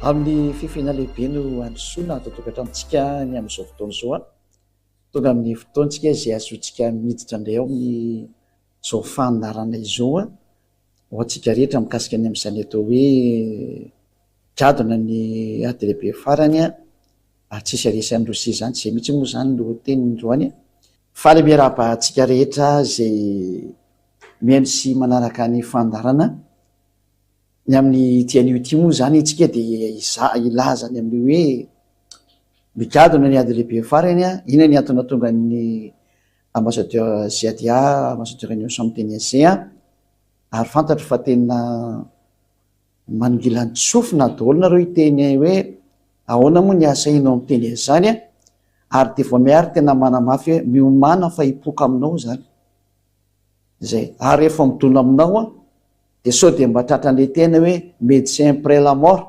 Amin'ny fifaliana lehibe no handrosoana ato an-tokantranontsika ny amin'izao fotoana izao. Tonga amin'ny fotoantsika izay ahazoantsika miditra indray ao amin'izao fandaharana izao ho antsika rehetra mikasika ny amin'izany atao hoe jadona ny ady lehibe farany ary tsisy haresy an'i Rosia izany. Izay mihitsy moa izany no teniny androany. Faly miarahaba antsika rehetra izay mihaino sy manaraka ny fandaharana. Ny amin'ity anio ity moa izany isika dia hilaza ny amin'ny hoe migadona ny ady lehibe farany, inona ny antony nahatonga ny ambassadeur Ziadia, ambassadeur Union miteny an'izay, ary fantatro fa tena manongilan-tsofina daholo nareo hiteny hoe ahoana moa ny ahasahianao miteny an'izany, ary dia vao miha ary tena manamafy hoe miomàna fa hipoka aminao izany. Izay, ary rehefa midona aminao an, dia sao dia mba tratran'ilay teny hoe médecin après la mort,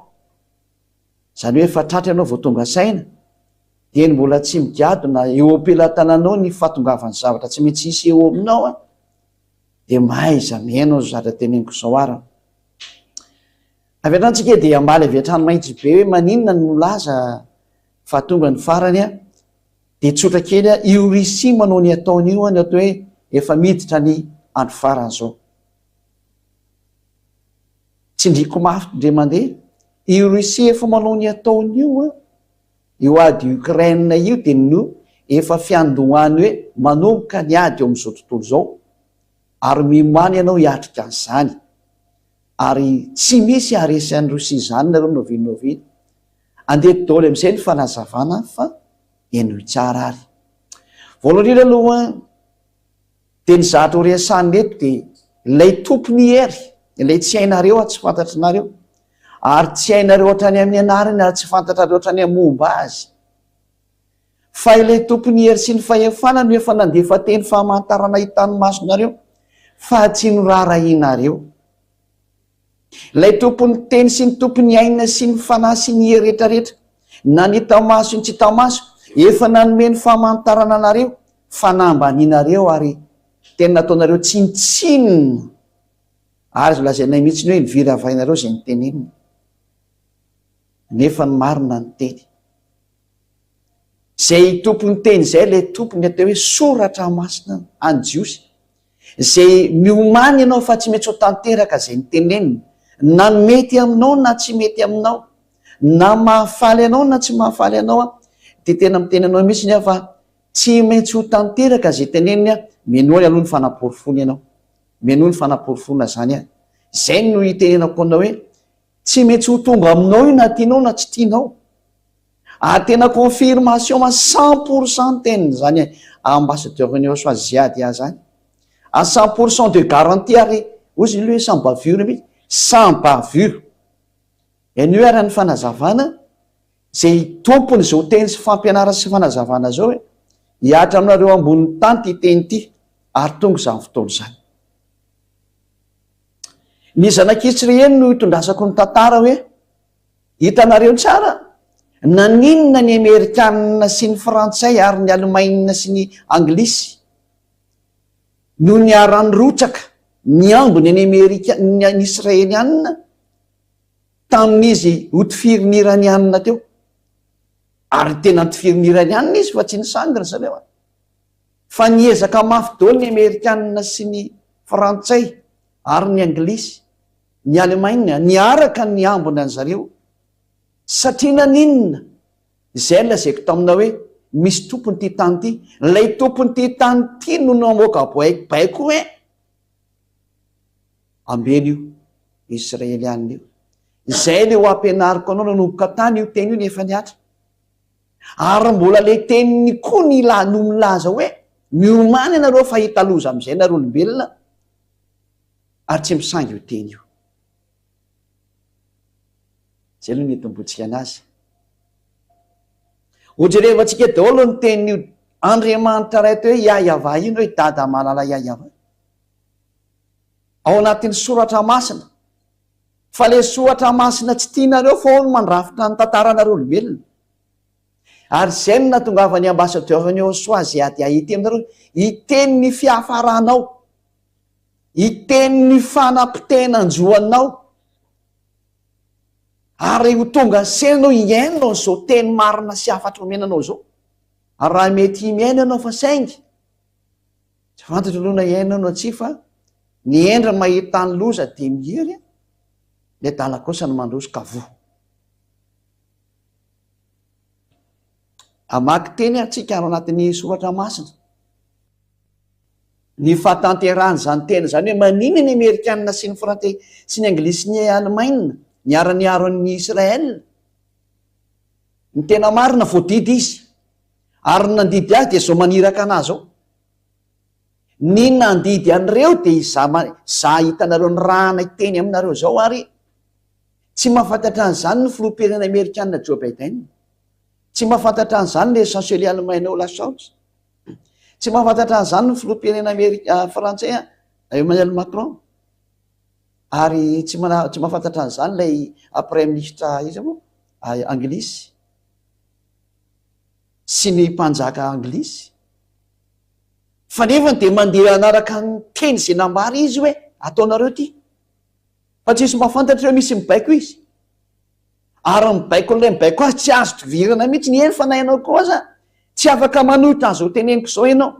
izany hoe efa tratra ianao vao tonga saina, dieny mbola tsy migadona eo am-pelatananao ny fahatongavan'ny zavatra tsy maintsy hisy eo aminao an, dia mahaiza mihaino izao zavatra teneniko izao ary. Avy hatrany tsika dia hamaly avy hatrany mahitsy be hoe maninona no milaza fa tonga ny farany an, Dia tsotra kely a, io Russie manao ny ataony io ny atao hoe efa miditra ny andro farany zao. Tsindriko mafy ndre mandeha, io Russie efa manao ny ataony io an, io ady Ukraine io dia no efa fiandohany hoe manomboka ny ady eo amin'izao tontolo izao, ary miomàna ianao hiatrika an'izany, ary tsy misy haharesy an'i Russie izany nareo n'oviana n'oviana. Andeha daholo amin'izay ny fanazavana fa henoy tsara ary. Voalohany indrindra aloha dia ny zavatra ho resahina eto dia ilay tompon'ny hery, ilay tsy hainareo ary tsy fantatrinareo, ary tsy hainareo hatrany amin'ny anarany ary tsy fantatrareo hatrany amin'ny momba azy. Fa ilay tompon'ny hery sy ny fahefana no efa nandefa teny famantarana hitan'ny masonareo fa tsy noraharahianareo. Ilay Tompon'ny teny sy ny Tompon'ny aina sy ny fanahy sy ny hery rehetra rehetra, na ny hita maso sy ny tsy hita maso, efa nanome ny famantarana anareo, fa nambanianareo ary tena nataonareo tsinontsinona, ary azo lazainay mihitsy ny hoe niviravainareo izay noteneniny, nefa ny marina ny teny. Izay Tompon'ny teny izay ilay Tompon'ny atao hoe soratra masina any Jiosy. Izay miomàna ianao fa tsy maintsy ho tanteraka izay noteneniny, na mety aminao na tsy mety aminao, na mahafaly anao na tsy mahafaly anao aho, dia tena miteny anao mihitsy aho fa tsy maintsy ho tanteraka izay teneniny aho, minoa aloha ny fanaporofoana ianao, minoa ny fanaporofoana izany aho, izay no itenenako anao hoe Tsy maintsy ho tonga aminao io na tianao na tsy tianao. Ary tena confirmation à 100% ny tenin'izany ambassadeur René François Ziadia zany. À 100% de garantie ary hozy ny hoe sans bavure mihitsy, sans bavure. Henoy ary ny fanazavana izay tompon'izao teny sy fampianarana sy fanazavana izao hoe hihatra aminareo ambonin'ny tany ity teny ity ary tonga izany fotoana izany. Ny zanak'Israely no itondrasako ny tantara hoe, hitanareo tsara, naninona ny Amerikanina sy ny Frantsay ary ny Alemaina sy ny Anglisy no niara-nirotsaka niambina ny Amerika, ny Israelianina tamin'izy hotifirin'ny Iranianina teo. Ary tena notifirin'ny Iranianina izy fa tsy nisangy ry zareo an. Fa niezaka mafy daholo ny Amerikanina sy ny Frantsay ary ny Anglisy, ny Alemaina niaraka niambina an'zareo. Satria naninona? Izay no lazaiko taminao hoe misy tompony ity tany ity. Ilay tompon'ity tany ity no namoaka baiko hoe ambeno io Israelianina io. Izay ilay ho ampianariko anao nanomboka tany io teny io nefa nihatra. Ary mbola le teniny koa ny no milaza hoe miomàna ianareo fa hahita loza amin'izay nareo olombelona ary tsy misangy io teny io. Izay aloha ny hitomboantsika anazy. Hojerevantsika daholo ny tenin'io Andriamanitra Ray atao hoe Yahyaavah io hoe Dada malala Yahyaavah. Ao anatin'ny soratra masina. Fa le soratra masina tsy tianareo fa ao no mandrafitra ny tantaranareo olombelona. Ary izay no nahatongavan'ny ambassadeur ny Yehosua Ziadia ety aminareo hiteny ny fiafaranao, hiteny ny fanapotenan-jo anao. Ary ho tonga saina ianao hihaino an'izao teny marina sy hafatra omena anao izao. Ary raha mety mihaino ianao fa saingy tsy fantatro aloha na hihaino ianao na tsia fa ny hendry mahita ny loza dia miery, ny adala kosa no mandroso ka voa. Hamaky teny antsika ao anatin'ny soratra masina. Ny fahatanterahan'izany teny izany hoe maninona ny Amerikanina sy ny Frantsay sy ny Anglisy sy ny Alemaina niara-niaro an'i Israël? Ny tena marina voadidy izy. Ary ny nandidy azy dia izao maniraka an'ahy izao. Ny nandidy an'ireo dia izaho izaho hitanareo nirahana hiteny aminareo izao ary tsy mahafantatra an'izany ny filoham-pirenena amerikanina Joe Biden. Tsy mahafantatra an'izany ilay chancelier alemaina Olaf Scholz. Tsy mahafantatra an'izany ny filoham-pirenena amerika frantsay Emmanuel Macron. Ary tsy mana tsy mahafantatra an'izany ilay praiminisitra iza moa anglisy sy ny mpanjaka anglisy. Fa nefany dia mandeha hanaraka ny teny izay nambara izy hoe ataonareo ity. Fa tsisy mahafantatra hoe misy mibaiko izy. Ary ny baikon'ilay mibaiko azy tsy azo tovirana mihitsy, eny fa na ianao koa aza tsy afaka manohitra an'izao teneniko izao ianao,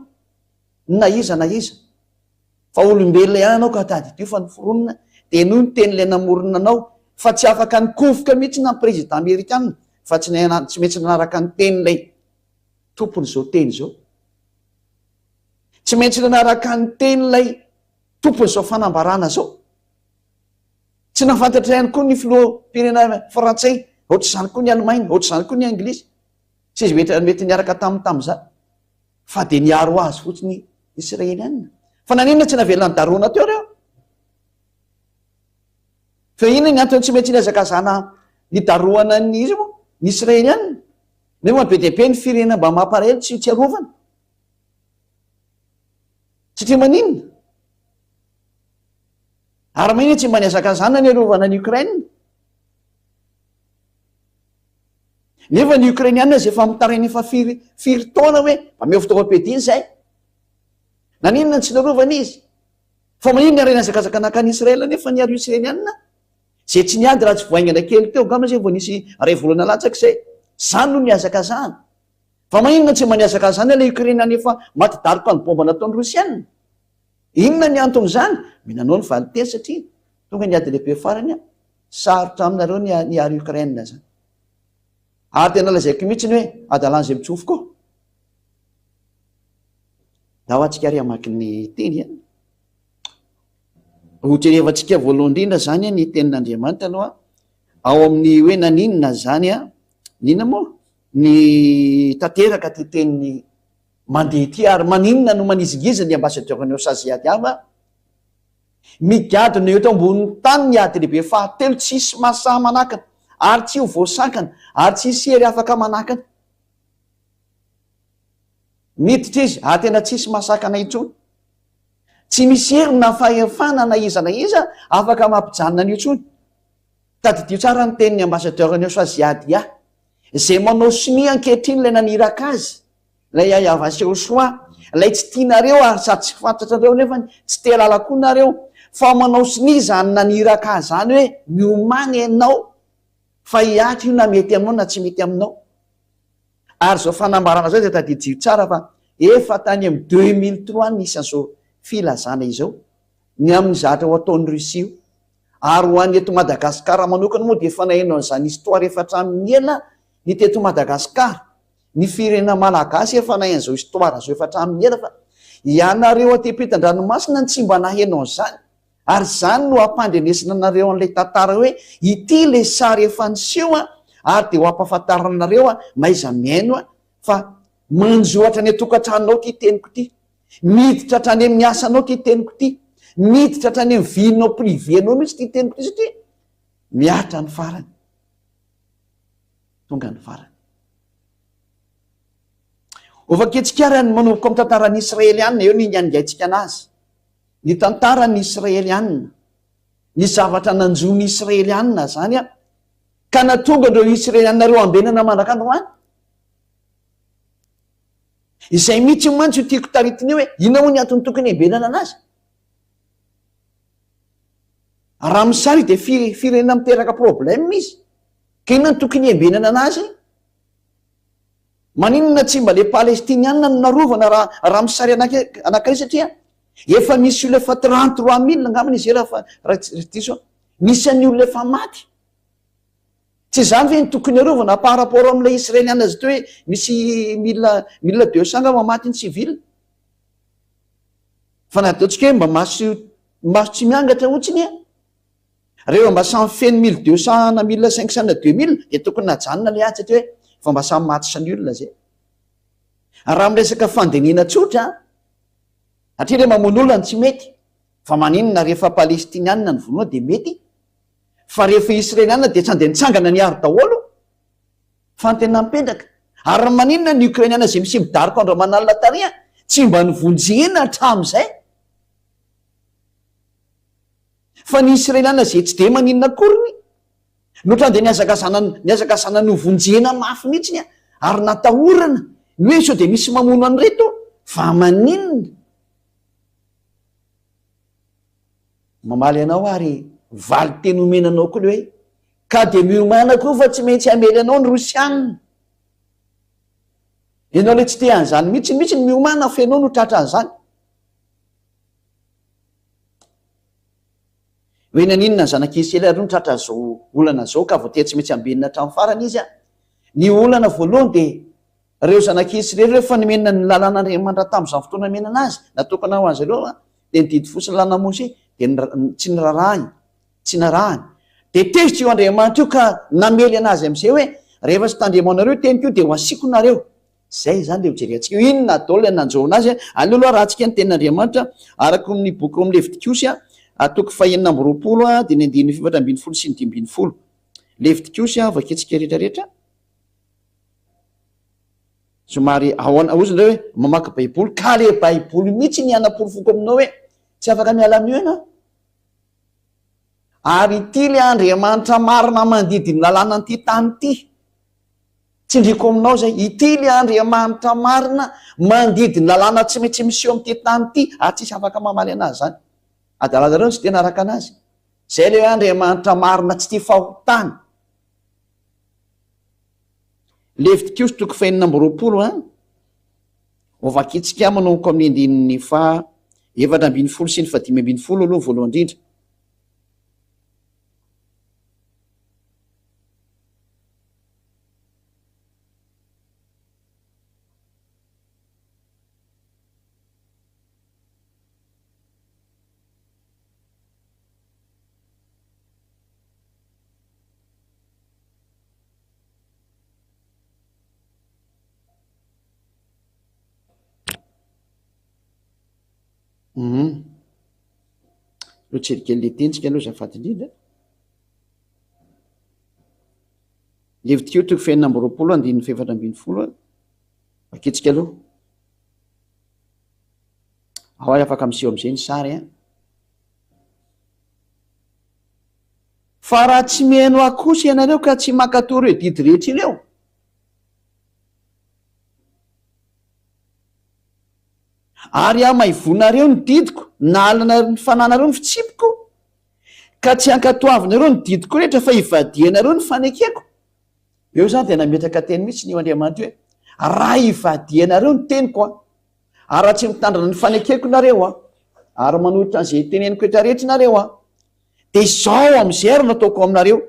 na iza na iza. Fa olombelona ihany ianao ka tadidio fa noforonina dia henoy ny tenin'ilay namorona anao fa tsy afaka nikofoka mihitsy na ny président amerikana fa tsy tsy maintsy nanaraka ny tenin'ilay tompon'izao teny izao. Tsy maintsy nanaraka ny tenin'ilay tompon'izao fanambarana izao. Tsy nahafantatra ihany koa ny filoham-pirenena frantsay, ohatr'izany koa ny alemaina, ohatr'izany koa ny anglisy. Tsy izy mety mety niaraka taminy tamin'izany. Fa dia niaro azy fotsiny Israelianina. Fa naninona tsy navela nidaroana teo ireo? Fa inona ny antony tsy maintsy nihazakazana nidaroana ny izy moa? Ny Israelianina. Nefa be dia be ny firenena mba mampalahelo tsy tsy arovana. Satria maninona? Ary maninona tsy mba nihazakazana ny arovana an'i Ukraine? Nefa ny Ukrainiana izay efa mitaraina efa firy firy taona hoe ameo fitaovam-piadiana izay. Naninona no tsy narovana izy? Fa maninona ny harena hazakazaka nankany Israël nefa ny ary Ukrainiana izay tsy niady raha tsy voaingana kely teo angamba izay vao nisy iray volana latsaka izay. Izany no nihazakazahana. Fa maninona tsy mba nihazakazahana ilay Ukrainiana efa maty daroka ny bomba nataon'ny Rosiana? Inona ny anton'izany? Mila anao ny valinteny satria tonga ny ady lehibe farany an! Sarotra aminareo ny ny ary Ukraine zany. Ary tena lazaiko mihitsy ny hoe adalan'izay mitsofoka ao. Ndao antsika ary hamaky ny teny an. Ho jerevantsika voalohany indrindra zany ny tenin'Andriamanitra aloha ao amin'ny hoe naninona zany an, n'inona moa? Ny tanteraka ty tenin'ny Mandeha ety ary maninona no manizingizina ny ambassadeur ny osa zay ady ava? Migadona eto ambonin'ny tany ny ady lehibe fahatelo tsy hisy mahasahy manakana ary tsy ho voasankana ary tsy hisy hery afaka manakana. Miditra izy ary tena tsy hisy mahasakana intsony. Tsy misy hery na fahefana na iza na iza afaka mampijanona an'io intsony. Tadidio tsara ny tenin'ny ambassadeur ny osa Ziadia izay manao sonia ankehitriny ilay naniraka azy. Ilay Yahweh Yeshua, ilay tsy tianareo ary sady tsy fantatrareo nefany tsy te halala koa nareo, fa manao sonia izany naniraka azy izany hoe miomàna ianao fa hihatra io na mety aminao na tsy mety aminao. Ary izao fanambarana izao dia tadidio tsara fa efa tany amin'ny 2003 nisy an'izao filazana izao ny amin'ny zatra ho ataon'i Russie io. Ary ho an'ny eto Madagasikara manokana moa dia efa naheno an'izany histoire efa hatramin'ny ela ny teto Madagasikara. Ny firenena malagasy efa nahay an'izao histoire izao efa hatramin'ny ela fa ianareo aty ampitan-dranomasina no tsy mba naheno an'izany ary izany no hampandrenesina anareo an'ilay tantara hoe ity ilay sary efa niseho an ary dia ho ampahafantarina anareo an mahaiza mihaino an fa manjo hatrany an-tokantranonao ity teniko ity miditra hatrany amin'ny asanao ity teniko ity miditra hatrany amin'ny vie-nao privé-nao mihitsy ity teniko ity satria mihatra ny farany Tonga ny farany. Hovakintsika ary ny manomboka amin'ny tantaran'ny Israelianina, eo ny ingaingaintsika anazy. Ny tantaran'ny Israelianina, ny zavatra nanjo ny Israelianina zany an, ka nahatonga an'ireo Israelianina ireo ambenana mandrak'androany. Izay mihitsy mantsy io tiako taritina io hoe inona moa ny antony tokony hiambenana anazy? Raha misary dia firenena miteraka problème izy. Ka inona no tokony hiambenana anazy? Maninona tsy mba le palestiniana no narovana raha raha misary anankiray satria efa misy olona efa 33 mille angambany izy raha fa raha tsy diso aho. Misy an'ny olona efa maty. Tsy izany ve no tokony arovana par rapport amin'ilay israeliana azy teo hoe misy mille 1200 angamba maty ny civil. Fa na ataontsika hoe mba maso maso tsy miangatra otsiny a. Rehefa mba samy feno 1200 na 1500 na 2000 dia tokony najanona ilay ady satria hoe efa mba samy maty samy olona zay. Raha miresaka fandinihana tsotra, satria ilay mamono olona no tsy mety, fa maninona rehefa palestinianina ny vonoina dia mety, fa rehefa israelianina dia tsy andeha nitsangana niaro daholo, fa ny tena mipetraka. Ary maninona ny ukrainiana izay miseho midaroka andro aman'alina tary tsy mba novonjena hatramin'izay? Fa ny Israeliana izay tsy dia maninona akoriny no ohatran'ny dia nihazakazana nihazakazana novonjena mafy mihitsiny ary natahorana ny hoe sao dia misy mamono an'ireto fa maninona? Mamaly anao ary valin-teny omena anao koa le hoe ka dia miomàna koa fa tsy maintsy hamely anao ny Rosiana. Ianao le tsy te an'izany mihitsy mihitsy ny miomàna fa ianao no tratra an'izany. Hoe naninona ny zanak'i Israely ary no tratra izao olana izao ka voatery tsy maintsy ambenina hatramin'ny farany izy an? Ny olana voalohany dia ireo zanak'i Israely ireo efa nomena ny lalàn'Andriamanitra tamin'izany fotoana nomena anazy, natokana ho azy ireo an, dia ny didy fo sy ny lalàna Mosesy dia tsy nirarahiny, tsy narahany. Dia tezitra io Andriamanitra io ka namely anazy amin'izay hoe rehefa tsy tandremanareo io teniko io dia ho asiako nareo. Zay izany le hojerentsika eo. Inona daholo ilay nanjo anazy? Aleo aloha arahantsika ny tenin'Andriamanitra araka ny boky ao amin'ny Levitikosy toko fahenina amby 20 dia ny andininy faha-14 sy ny 15. Levitikosy vakintsika rehetrarehetra. Somary ahoana hozy indray hoe mamaky Baiboly ka le Baiboly mihitsy ny hanaporofoko aminao hoe tsy afaka miala amin'io ianao. Ary ity le Andriamanitra marina mandidy ny lalànan'ity tany ity. Tsindriako aminao izay, ity ilay Andriamanitra marina mandidy ny lalàna tsy maintsy miseho amin'ity tany ity ary tsisy afaka mamaly anazy izany. Adalanareo no tsy te hanaraka anazy. Izay ilay hoe Andriamanitra marina tsy tia fahotana. Levitikosy toko fahenina amby 20 an. Hovakintsika manomboka amin'ny andininy faha 14 sy ny faha 15 aloha voalohany indrindra. Hum. Aleo jery kely le teny tsika aloha azafady indrindra. Levitikio toko fahenina amby 20 andininy fahefatra ambin'ny folo a. Vakitsika aloha. Ao ary afaka miseho am'izay ny sary a. Fa raha tsy mihaino ahy kosa ianareo ka tsy mankatò ireo didy rehetra ireo, ary hamaivonareo ny didiko, na alanareo ny fananareo ny fitsipiko, Ka tsy hankatoavinareo ny didiko rehetra fa hivadihanareo ny fanekeko. Eo izany dia nametraka teny mihitsy io Andriamanitra io hoe, raha hivadihanareo ny teniko an, ary raha tsy mitandrina ny fanekeko nareo an, ary manohitra an'izay teneniko rehetra rehetra nareo an, dia izao amin'izay ary no ataoko aminareo.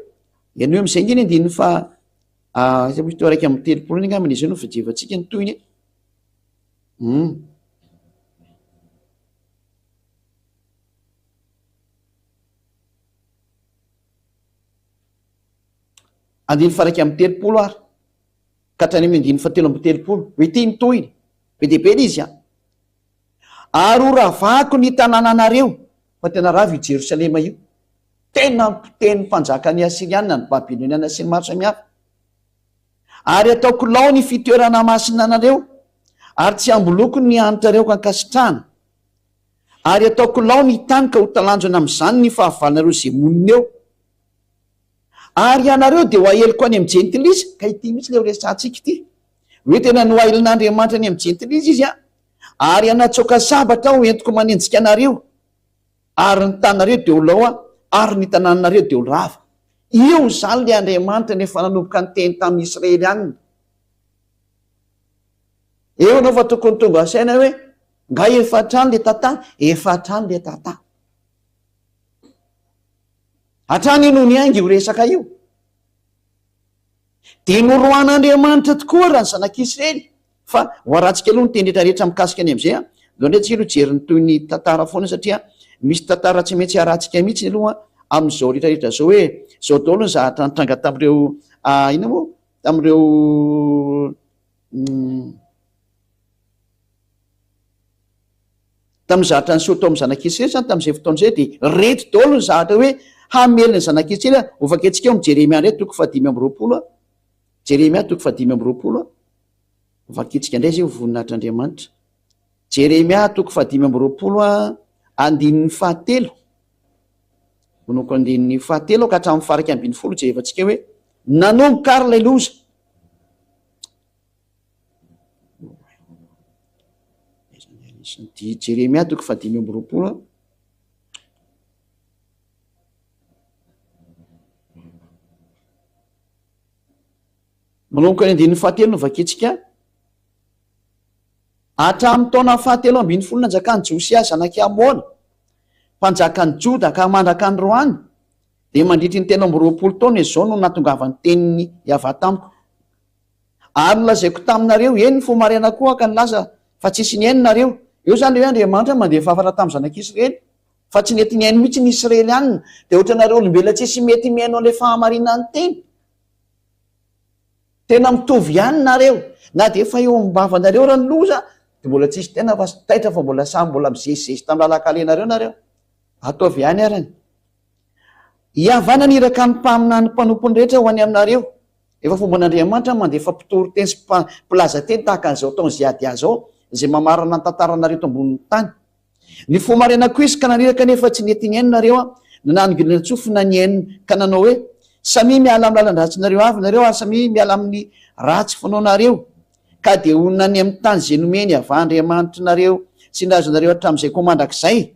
Ianao amin'izay ange ny andininy fa aiza moa izy teo 31 iny angamba izy io no fijevantsika ny tohiny e. Hum. Andininy faha 31 ary ka hatrany amin'ny andininy faha 33. Hoe ity ny tohiny. Be dia be ilay izy an. Ary ho ravako ny tanànanareo. Fa tena rava io Jerosalema io. Tena mpiteny mpanjakan'ny Asyriana, ny Babyloniana sy ny maro samihafa. Ary ataoko lao ny fitoerana masina anareo, ary tsy hamboloko ny hanitrareo ankasitrahana. Ary hataoko lao ny tany ka ho talanjona amin'izany ny fahavalonareo izay monina eo. Ary ianareo dia ho aheliko any amin'ny jentilisa, ka ity mihitsy ilay ho resahantsika ity, hoe tena nohahelin'Andriamanitra any amin'ny jentilisa izy an, ary hanatsoaka sabatra aho entiko manenjika anareo, ary ny taninareo dia ho lao an, ary ny tanànanareo dia ho rava. Io izany ilay Andriamanitra nefa nanomboka niteny tamin'ny Israelianina. Eo ianao fa tokony tonga saina hoe, nga efa hatrany le tantara? Efa hatrany le tantara. Hatrany io no niainga io resaka io. Dia noroahan'Andriamanitra tokoa raha ny zanak'Israely. Fa ho arahantsika aloha ny teny rehetra rehetra mikasika ny amin'izay an. Ndao indray tsika aloha hijery ny toy ny tantara foana satria misy tantara tsy maintsy arahantsika mihitsy aloha amin'izao rehetra rehetra izao hoe izao daholo ny zavatra nitranga tamin'ireo inona moa? Tamin'ireo Tamin'ny zavatra niseho tao amin'ny zanak'Israely izany tamin'izay fotoana izay dia reto daholo ny zavatra hoe hamely ny zanak'Israely. Hovakiantsika ao amin'ny Jeremia indray toko fahadimy amby roapolo. Jeremia toko fahadimy amby roapolo. Hovakiantsika indray izay ho voninahitr'Andriamanitra. Jeremia toko fahadimy amby roapolo andininy fahatelo. Manomboka andininy fahatelo ka hatramin'ny faha-11 jerevantsika hoe nanomboka ary ilay loza. Jeremia toko fahadimy amby roapolo. Manomboka ny andininy fahatelo no vakintsika. Hatramin'ny taona fahatelo ambin'ny folo nanjakan'i Josia zanak'i Amona, mpanjakan'i Joda ka mandraka androany, dia mandritry ny 23 taona izao no nahatongavan'ny tenin'i Yavah tamiko. Ary nolazaiko taminareo, eny, nifoha maraina koa aho ka nilaza fa tsisy nihaino nareo. Eo izany ilay hoe Andriamanitra mandefa hafatra tamin'ny zanak'Israely, fa tsy nety nihaino mihitsy ny Israelianina. Dia ohatranareo olombelona tsisy mety mihaino an'ilay fahamarinan'ny teny. Tena mitovy ihany nareo. Na dia efa eo am-bavanareo ary ny loza, dia mbola tsisy tena fa taitra fa mbola samy mbola mizezizezy tamin'ny lalan-kalenareo nareo. Ataovy ihany arany. Hihavana ny iraka ny mpaminany mpanompony rehetra ho any aminareo. Efa fomban'Andriamanitra ny mandefa mpitory teny sy mpilaza teny tahaka an'izao ataon'i Ziadia izao, izay mamarana ny tantaranareo eto ambonin'ny tany. Nifoha maraina koa izy ka naniraka nefa tsy nety nihaino nareo aho, na nanongilan-tsofina nihaino ka nanao hoe, Samia miala amin'ny lalan-dratsinareo avy nareo ary samia miala amin'ny ratsy fanaonareo, ka dia honina any amin'ny tany izay nomeny Yavah Andriamanitrareo sy ny razanareo hatramin'izay koa mandrakizay.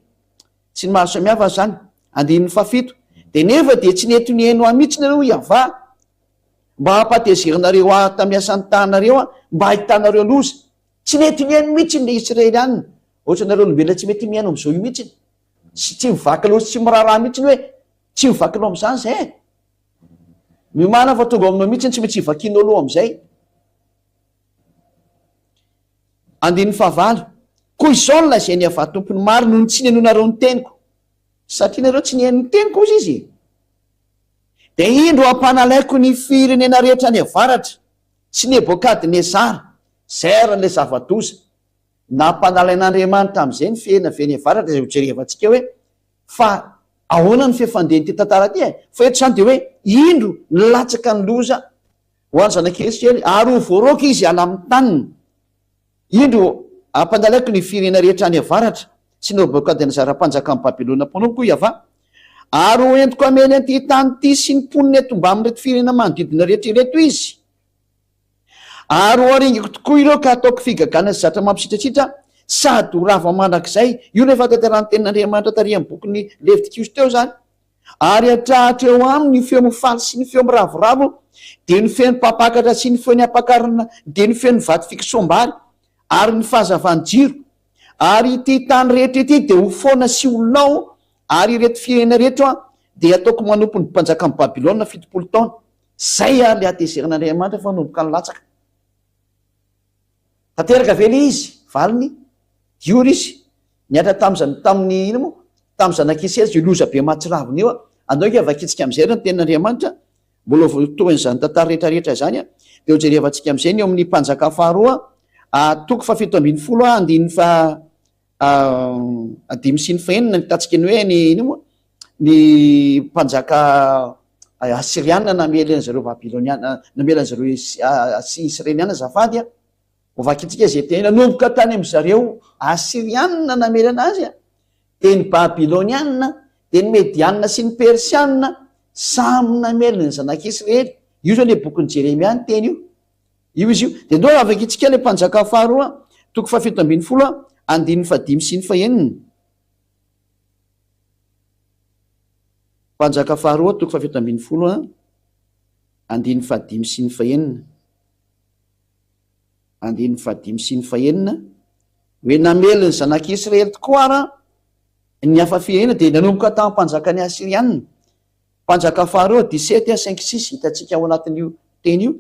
Tsy ny maha samihafa azy izany. Andininy fahafito, Dia nefa dia tsy nety nihaino ahy mihitsy nareo hoy Yavah, mba hampatezerinareo ahy tamin'ny asan'ny tananareo aho, mba hahitanareo loza. Tsy nety nihaino mihitsy ny Israelianina. Ohatra nareo olombelona tsy mety mihaino amin'izao io mihitsy. Sy tsy mivaky loha sy tsy miraharaha mihitsy hoe tsy mivaky loha amin'izany izay e. Miomàna fa tonga ao aminao mihitsy tsy maintsy hivakianao loha amin'izay. Andininy fahavalo, Koa izao no lazain'i Yavah Tompon'ny maro, noho ny tsy nihainoanareo ny teniko. Satria nareo tsy nihaino ny teniko, hozy izy. Dia indro hampanalaiko ny firenena rehetra any avaratra, sy Nebokadnezara, izay ary ilay zava-doza. Nampanalain'Andriamanitra amin'izay ny firenena avy any avaratra, izay hojerevantsika hoe fa ahoana ny fifandehan'ity tantara ity e? Fa eto izany dia hoe indro nilatsaka ny loza ho an'ny zanak'Israely, ary ho voaroaka izy hiala amin'ny taniny. Indro, hampandalaiko ny firenena rehetra any avaratra, sy Nebokadnezara mpanjakan'i Babylona mpanompoko, hoy Yavah, ary ho entiko hamely an'ity tany ity sy ny mponina eto mbamin'ireto firenena manodidina rehetra ireto izy. Ary ho aringiko tokoa ireo ka hataoko figagana sy zatra mampisitrasitra sady ho rava mandrakizay. Io ilay fahatanterahan'ny tenin'Andriamanitra tary amin'ny bokin'ny Levitikosy teo izany. Ary hatrahatra eo aminy ny feo mifaly sy ny feo miravoravo, dia ny feon'ny mpampakatra sy ny feon'ny ampakarina, dia ny feon'ny vato fikisoam-bary, ary ny fahazavan'ny jiro. Ary ity tany rehetra ity dia ho foana sy ho lao, ary ireto firenena ireto dia hataoko manompo ny mpanjakan'i Babylona 70 taona. Izay ary ilay hatezeran'Andriamanitra fa nanomboka nilatsaka. Tanteraka ve ilay izy? Valiny, Io ry izy. Nihatra tamin'ny tamin'ny inona moa? Tamin'ny zanak'i Isera io loza be mahatsiravina io. Andao ange vakintsika amin'izay ary ny tenin'Andriamanitra. Mbola ho tohin'izany tantara rehetra rehetra izany. Dia hojerevantsika amin'izay ny eo amin'ny mpanjaka faharoa, toko faha-17 andininy faha dimy sy ny fahenina ny hitantsika ny hoe ny inona moa? Ny mpanjaka Asyriana namely an'zareo Babyloniana, namely an'zareo Israeliana azafady a. Ho vakintsika izay teny nanomboka tany amin zareo Asyriana namely anazy a, dia ny Babyloniana, dia ny Mediana sy ny Persiana samy namely ny zanak'Israely. Io zao ilay bokin'i Jeremia ny teny io. Io izy io. Dia ndao raha vakintsika ilay mpanjaka faharoa, toko faha-17, andininy fahadimy sy ny fahenina. Mpanjaka faharoa toko faha-17 a, andininy fahadimy sy ny fahenina. Andininy fahadimy sy ny fahenina, hoe namely ny zanak'i Israely tokoa ara ny hafa firenena dia nanomboka tamin'ny mpanjakan'ny Asyriana. Mpanjaka faharoa, dix-sept à cinq six, hitantsika ao anatin'io teny io,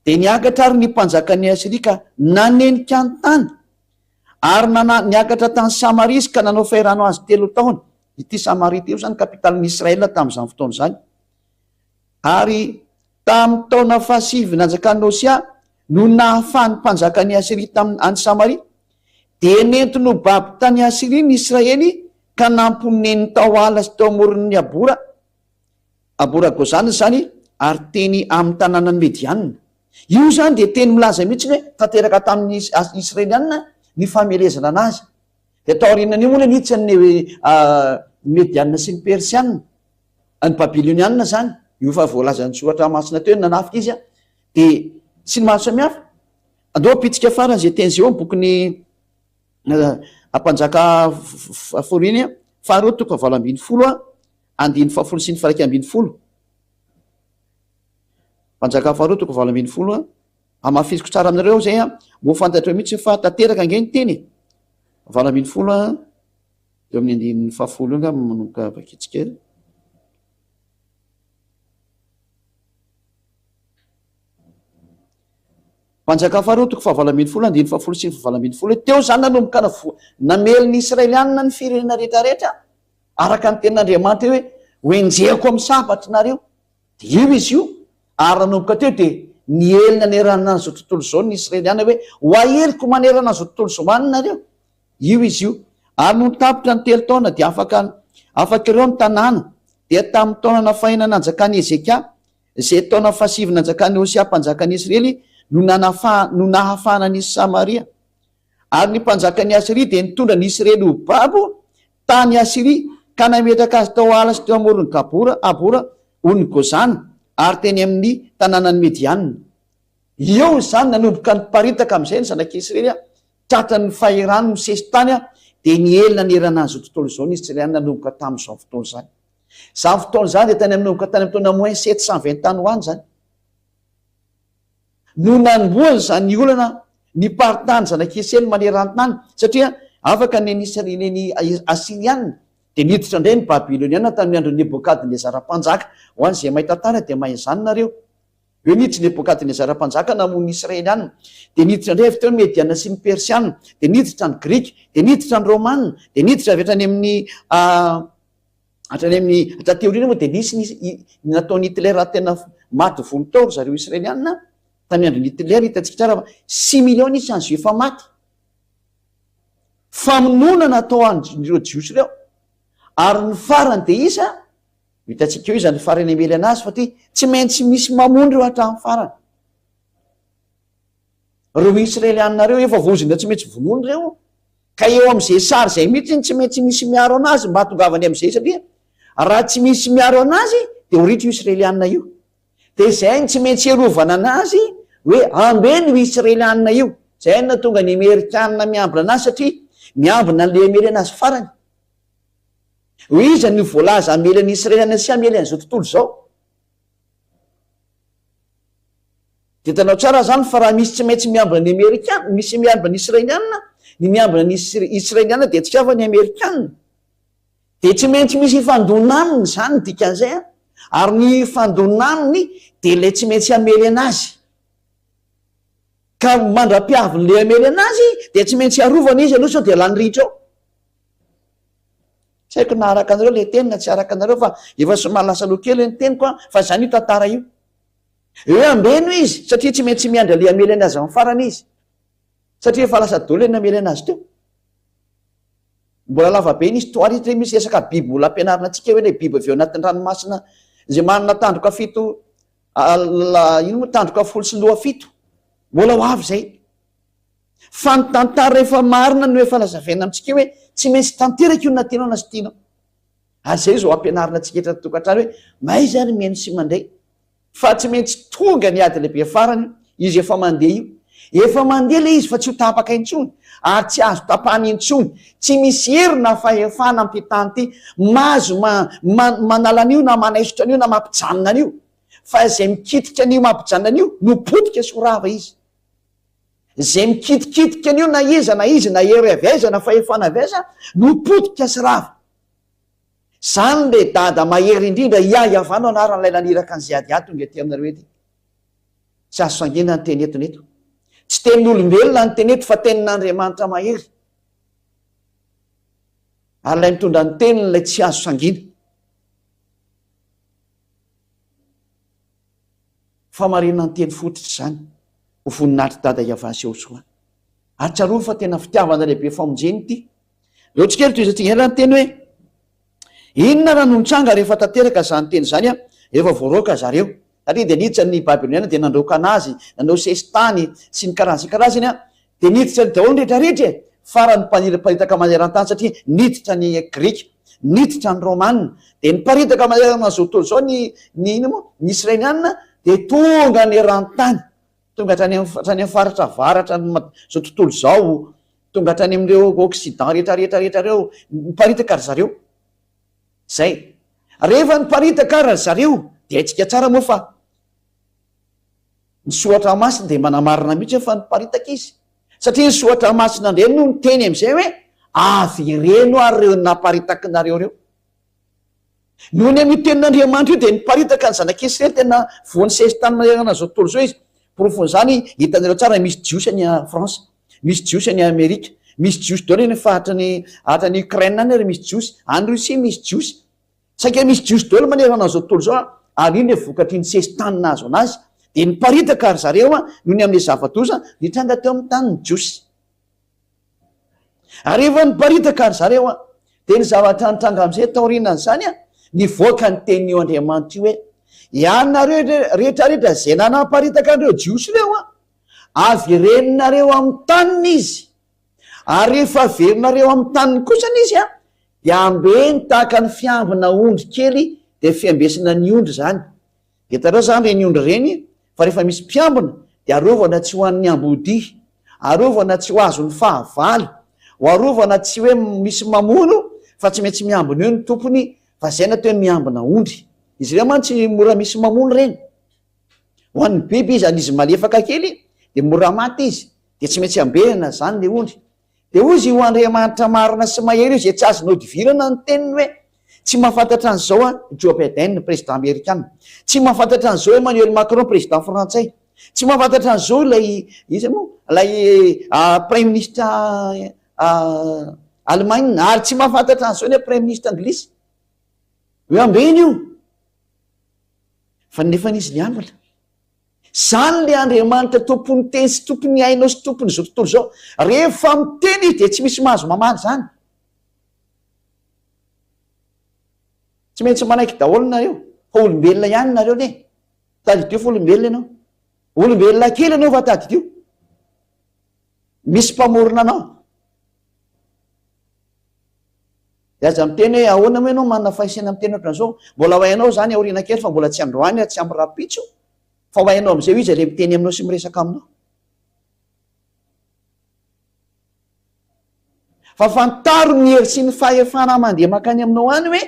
dia niakatra ary ny mpanjakan'i Asyria ka nanenika ny tany, ary nana, niakatra tany Samaria izy ka nanao fahirano azy telo taona. Ity Samaria ity izany kapitalin'i Israel tamin'izany fotoana izany. Ary tamin'ny taona fahasivy nanjakan'i Hosea no nahafahan'ny mpanjakan'i Asyria tamin'ny any Samaria, dia nentiny ho babo tany Asyria ny Israely ka namponeniny tao ala sy teo amoron'ny Abora, Abora Gozana izany, ary teny amin'ny tanànan'ny Medianina. Io izany dia teny milaza mihitsy hoe tanteraka tamin'ny Israelianina ny famelezana anazy. Dia taorianan'io moa niditra ny Medianina sy ny Persianina, ny Babylonianina izany, io efa voalazan'ny soratra masina teo, nanafika izy, dia sy ny maro samihafa. Andao hampitsika farany izay teny izay ao amin'ny bokin'ny Mpanjaka fahafolo faharoa toko fahavalo ambin'ny folo andininy fahafolo sy ny faha-iraika ambin'ny folo. Mpanjaka faharoa toko 18, hamafisiko tsara aminareo izay a, moa fantatreo mihitsy fa tanteraka ange ny teny e. 18 eo amin'ny andininy fahafolo eo angamba manomboka vakitsika eo. Mpanjaka faharoa toko faha-18 andininy fahafolo sy ny fahavalo ambin'ny folo hoe teo izany nanomboka namely ny Israelianina ny firenena rehetrarehetra araka ny tenin'Andriamanitra hoe ho enjehiko amin'ny sabatry nareo. Dia io izy io, ary nanomboka teo dia niely nanerana an'izao tontolo izao ny Israeliana hoe ho aheliko manerana an'izao tontolo izao any nareo. Io izy io. Ary nony tapitra ny telo taona dia afaka afaka ireo ny tanàna. Dia tamin'ny taona nafahina nanjakan'i Hezekia, izay taona fahasivy nanjakan'i Hosea mpanjakan'i Israely, no nanafaha no nahafahana an'i Samaria. Ary ny mpanjakan'i Asyria dia nitondra ny Israely ho babo tany Asyria, ka nametraka azy tao Hala sy teo amoron'i Gabora, Habora, onin'i Gozana, ary teny amin'ny tanànan'i Mediana. Eo izany nanomboka niparitaka amin'izay ny zanak'i Israely, tratran'ny fahirano nisesy tany, dia niely nanerana an'izao tontolo izao ny Israeliana nanomboka tamin'izao fotoana izany. Izany fotoana izany dia tany amin'ny nanomboka tany amin'ny taona moins 720 tany ho any izany. No nanombohany izany olana niparitahan'ny zanak'i Eseny maneran-tany, satria afaka ny ny Asyriana, dia niditra indray ny Babyloniana tamin'ny andron'i Nebokadnezara mpanjaka. Ho an'izay mahay tantara dia mahay izany nareo. Hoe niditra i Nebokadnezara mpanjaka namono ny Israeliana, dia niditra indray avy teo ny Mediana sy ny Persiana, dia niditra ny Grika, dia niditra ny Romana, dia niditra avy hatrany amin'ny Hatrany amin'ny, taty aoriana moa dia nisy ny ny nataon'i Hitler tena maty vono tao ry zareo Israeliana, tamin'ny andron'i Hitler hitantsika tsara fa six millions nisy an'izay efa maty. Famonoana natao an'ireo Jiosy ireo. Ary ny farany dia iza? Hitantsika eo iza ny farany hamely anazy fa ty tsy maintsy misy mamono ireo hatramin'ny farany. Ireo Israeliana ireo efa voaozona tsy maintsy vonoina ireo. Ka eo amin'izay sary izay mihitsy tsy maintsy misy miaro anazy mba hahatongavany amin'izay satria raha tsy misy miaro anazy dia ho ritra io Israeliana io. Dia izay no tsy maintsy hiarovana anazy hoe ambeno io Israeliana io. Izay no nahatonga ny Amerikana miambina anazy satria miambina an'ilay hamely anazy farany. Hoe iza no voalaza hamely an'i Israeliana sy hamely an'izao tontolo izao. Dia hitanao tsara izany fa raha misy tsy maintsy miambina ny Amerikana, misy miambina ny Israeliana, ny miambina ny Israeliana dia tsy hafa ny Amerikana. Dia tsy maintsy misy hifandona aminy izany ny dikan'izay an. Ary ny hifandona aminy dia ilay tsy maintsy hamely anazy. Ka mandra-piavin'ilay hamely anazy dia tsy maintsy arovana izy aloha sao dia lany ritra eo. Tsy haiko na araka anareo ilay teny na tsy araka anareo fa efa somary lasa aloha kely ny teniko an, fa izany io tantara io. Hoe ambeno izy satria tsy maintsy miandry an'ilay hamely anazy amin'ny farany izy. Satria efa lasa daholo ilay namely anazy teo. Mbola lava be ny histoire ity misy resaka biby mbola ampianarina antsika hoe ilay biby avy eo anatin'ny ranomasina izay manana tandroka fito ino moa tandroka folo sy loha fito. Mbola ho avy izay. Fa ny tantara efa marina no efa lazavaina amintsika hoe tsy maintsy tanteraka io na tianao na tsy tianao. Ary izay izao ampianarina antsika eto an-tokantrano hoe mahaiza ary mihaino sy mandray. Fa tsy maintsy tonga ny ady lehibe farany, izy efa mandeha io. Efa mandeha ilay izy fa tsy ho tapaka intsony ary tsy azo tapahana intsony. Tsy misy hery na fahefana amin'ity tany ity mahazo manala an'io na manaisotra an'io na mampijanona an'io. Fa izay mikitika an'io mampijanona an'io no potika sy ho rava izy. Izay mikitikitika an'io na iza na iza na hery avy aiza na fahefana avy aiza no potika sy rava. Zany le dada mahery indrindra Yah no anaran'ilay naniraka an'i Ziadia tonga ety aminareo ety. Tsy azo sangiana ny teny entiny eto. Tsy tenin'olombelona ny teny eto fa tenin'Andriamanitra mahery. Ary ilay mitondra ny teniny ilay tsy azo sangiana. Famarinana ny teny fototra izany ho voninahitr'i Dada Yavah sy Yehosua. Ary tsarovy fa tena fitiavana lehibe famonjena ity. Leo tsy kely tohizantsika ela ny teny hoe inona raha no nitranga rehefa tanteraka izany teny izany an, rehefa voaroaka zareo. Satria dia niditra ny Babyloniana dia nandroaka anazy, nanao sesitany sy ny karazany karazany an, dia niditra daholo ny rehetra rehetra e! Farany niparitaka maneran-tany satria niditra ny Grika, niditra ny Romana, dia niparitaka manerana an'izao tontolo izao ny ny inona moa? Ny Israeliana dia tonga neran-tany, tonga hatrany amin'ny hatrany amin'ny faritra avaratra ny izao tontolo izao, tonga hatrany amin'ireo Occident rehetra rehetra rehetra ireo, niparitaka ry zareo. Zay. Rehefa niparitaka ary ry zareo dia haintsika tsara moa fa ny soratra masina dia manamarina mihitsy hoe fa niparitaka izy. Satria ny soratra masina indray no niteny amin'izay hoe avereno ary ireo naparitakinareo ireo. Noho ny amin'io tenin'Andriamanitra io dia niparitaka ny zanak'Israely tena voan'ny sesitany manerana an'izao tontolo izao izy. Porofon'izany hitanareo tsara misy Jiosy any France, misy Jiosy any Amerika, misy Jiosy daholo any faritra ny hatrany Ukraine any ary misy Jiosy, any Russie misy Jiosy. Saika misy Jiosy daholo manerana an'izao tontolo izao ary iny le vokatr'iny sesitany nahazo anazy dia niparitaka ry zareo noho ny amin'ilay zava-doza nitranga teo amin'ny tanin'ny Jiosy. Ary rehefa niparitaka ry zareo an, dia ny zavatra nitranga amin'izay taorianan'izany an, nivoaka ny tenin'io Andriamanitra io hoe, Ianareo rehetra rehetra izay nanaparitaka an'ireo Jiosy ireo an, avereninareo amin'ny taniny izy. Ary rehefa averinareo amin'ny taniny kosany izy an, dia ambeno tahaka ny fiambina ondry kely, dia fiambesana ny ondry izany. Hitanareo izany ireny ondry ireny fa rehefa misy mpiambina dia arovana tsy ho an'ny ambodia, arovana tsy ho azon'ny fahavalo, ho arovana tsy hoe misy mamono fa tsy maintsy miambina eo ny tompony fa izay no atao hoe miambina ondry. Izy ireo mantsy mora misy mamono ireny. Ho an'ny biby izy, an'izy malefaka kely dia mora maty izy dia tsy maintsy ambenana izany ilay ondry. Dia hoy izy, Io Andriamanitra marina sy mahery io izay tsy azo nodivirana ny teniny hoe, Tsy mahafantatra an'izao aho, Joe Biden, président amerikana. Tsy mahafantatra an'izao Emmanuel Macron, président frantsay. Tsy mahafantatra an'izao ilay, iza moa, ilay praiminisitra Allemagne. Ary tsy mahafantatra an'izao ny praiminisitra anglisy. Hoe ambeno io. Fa nefa izy niambina. Zany le Andriamanitra tompon'ny teny sy tompon'ny ainao sy tompon'izao tontolo izao. Rehefa miteny izy dia tsy misy mahazo mamaly izany. Tsy maintsy manaiky daholo nareo fa olombelona ihany nareo ne. Tadidio fa olombelona ianao. Olombelona kely ianao fa tadidio. Misy mpamorona anao. Dia aza miteny hoe ahoana moa ianao manana fahaisena miteny ohatran'izao. Mbola ho hainao izany aoriana kely fa mbola tsy androany ary tsy amin'ny rahampitso fa ho hainao amin'izay hoe iza ilay miteny aminao sy miresaka aminao. Fa fantaro ny hery sy ny fahefana mandeha mankany aminao any hoe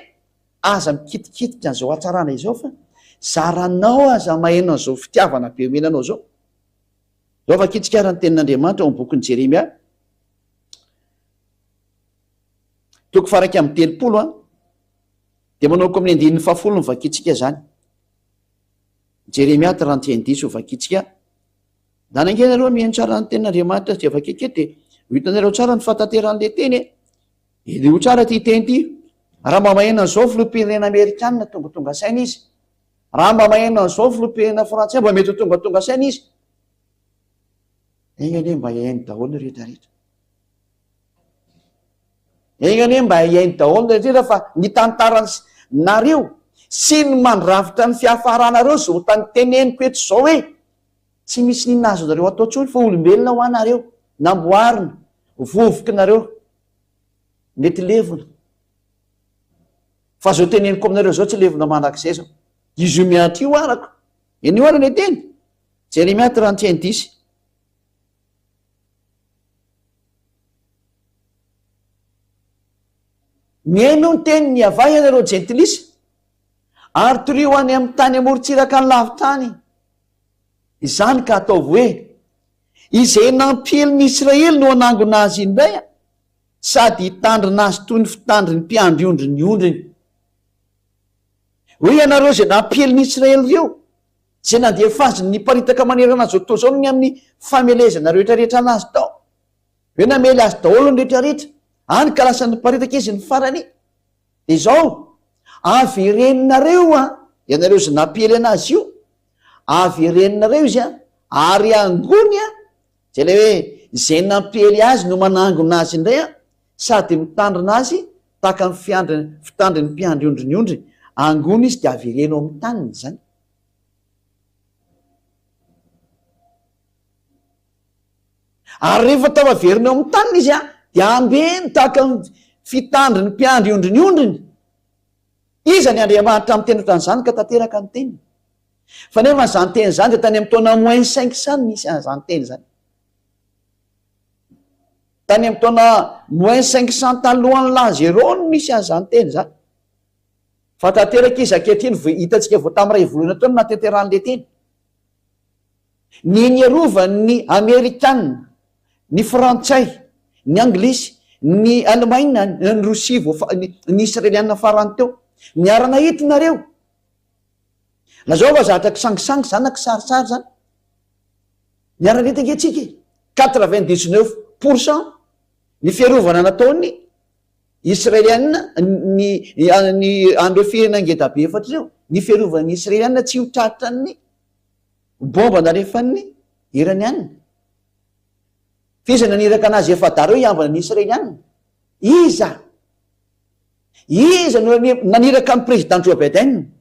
aza mikitikitika an'izao hatsarana izao fa zaranao aza maheno an'izao fitiavana be omena anao izao. Izao vakintsika ary ny tenin'Andriamanitra ao amin'ny bokin'i Jeremia. Toko faha 31 an, dia manomboka amin'ny andininy fahafolo no vakintsika izany. Jeremia 31 ho vakintsika. Dana ange nareo mihaino tsara ny tenin'Andriamanitra dia vakiko eto dia ho hitanareo tsara ny fahatanteran'ilay teny e. Henoy tsara ity teny ity. Raha mba maheno an'izao filoham-pirenena amerikanina tongatonga saina izy. Raha mba maheno an'izao filoham-pirenena frantsay mba mety ho tongatonga saina izy. Enga anie mba hihaino daholo ny rehetra rehetra. Enga anie mba hihaino daholo ny rehetra fa ny tantarany nareo sy ny mandrafitra ny fiafaranareo zao tany teneniko eto zao hoe tsy misy n'inona azonareo atao tsony fa olombelona hoa nareo namboarina vovoky nareo mety levona fa zao teneniko aminareo zao tsy levona mandrakizay zao izy io miantro io arako eny io ara ny teny Jeremia 31 dix. Mihainoa ny tenin'i Yavah ianareo jentilisa, ary torio any amin'ny tany amorontsiraka ny lavitra any izany ka ataovy hoe, Izay nampiely ny Israely no hanangona azy indray sady hitandrina azy toy ny fitandrin'ny mpiandry ondry ny ondriny. Hoe ianareo izay nampiely ny Israely ireo, izay nandefa azy niparitaka manerana an'izao tontolo izao ny amin'ny famelezana rehetrarehetra anazy tao. Hoe namely azy daholo ny rehetrarehetra, hany ka lasa niparitaka izy ny farany. Dia izao, avereninareo an, ianareo izay nampiely anazy io, avereninareo izy an, ary angony an, izay ilay hoe izay nampiely azy no manangona azy indray an, sady mitandrina azy tahaka ny fiandry, fitandrin'ny mpiandry ondry ny ondriny, angony izy dia avereno amin'ny taniny izany. Ary rehefa tafaverina eo amin'ny taniny izy dia ambeno tahaka ny fitandry ny mpiandry ondry ny ondriny. Iza ny Andriamanitra miteny ohatran'izany ka tanteraka ny teniny? Fa nefa izany teny izany dia tany amin'ny taona moins 500 no nisy an'izany teny izany. Tany amin'ny taona moins 500 talohan'ny l'an zéro no nisy an'izany teny izany. Fa tanteraka izy ankehitriny, hitantsika vao tamin'ny iray volana teo no nahatanterahan'ilay teny. Ny niarovan'ny Amerikana, ny Frantsay, ny Anglisy, ny Alemaina, ny Rosia voafa-, ny Israeliana farany teo. Niara-nahita nareo. Lazao fa zatra kisangisangy zany na kisarisary zany. Niara-nahita ange tsika e. 99 pour cent ny fiarovana nataon'ny Israeliana, ny, ny, an'ireo firenena ngedabe efatra ireo, ny fiarovan'ny Israeliana tsy ho tratran'ny Bomba nalefan'ny Iraniana. F'iza naniraka anazy efa-dahy ireo hiambina ny Israeliana? Iza? Iza no naniraka ny président Joe Biden?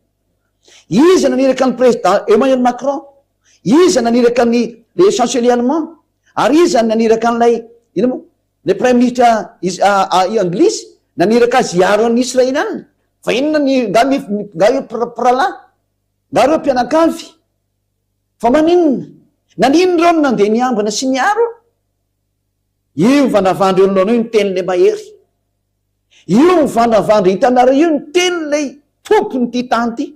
Iza naniraka ny président Emmanuel Macron? Iza naniraka ny le chancelier allemand? Ary iza naniraka an'ilay ina moa? Le prime ministre anglisy naniraka azy hiaro an'ny Israeliana? Fa inona ny nga nga io mpirahalahy? Nga reo mpianakavy? Fa maninona? Naninona ireo no nandeha niambina sy niaro? Io mivandravandra eo anoloanao io ny tenin'ilay mahery. Io mivandravandra hitanareo io ny tenin'ilay tompon'ity tany ity.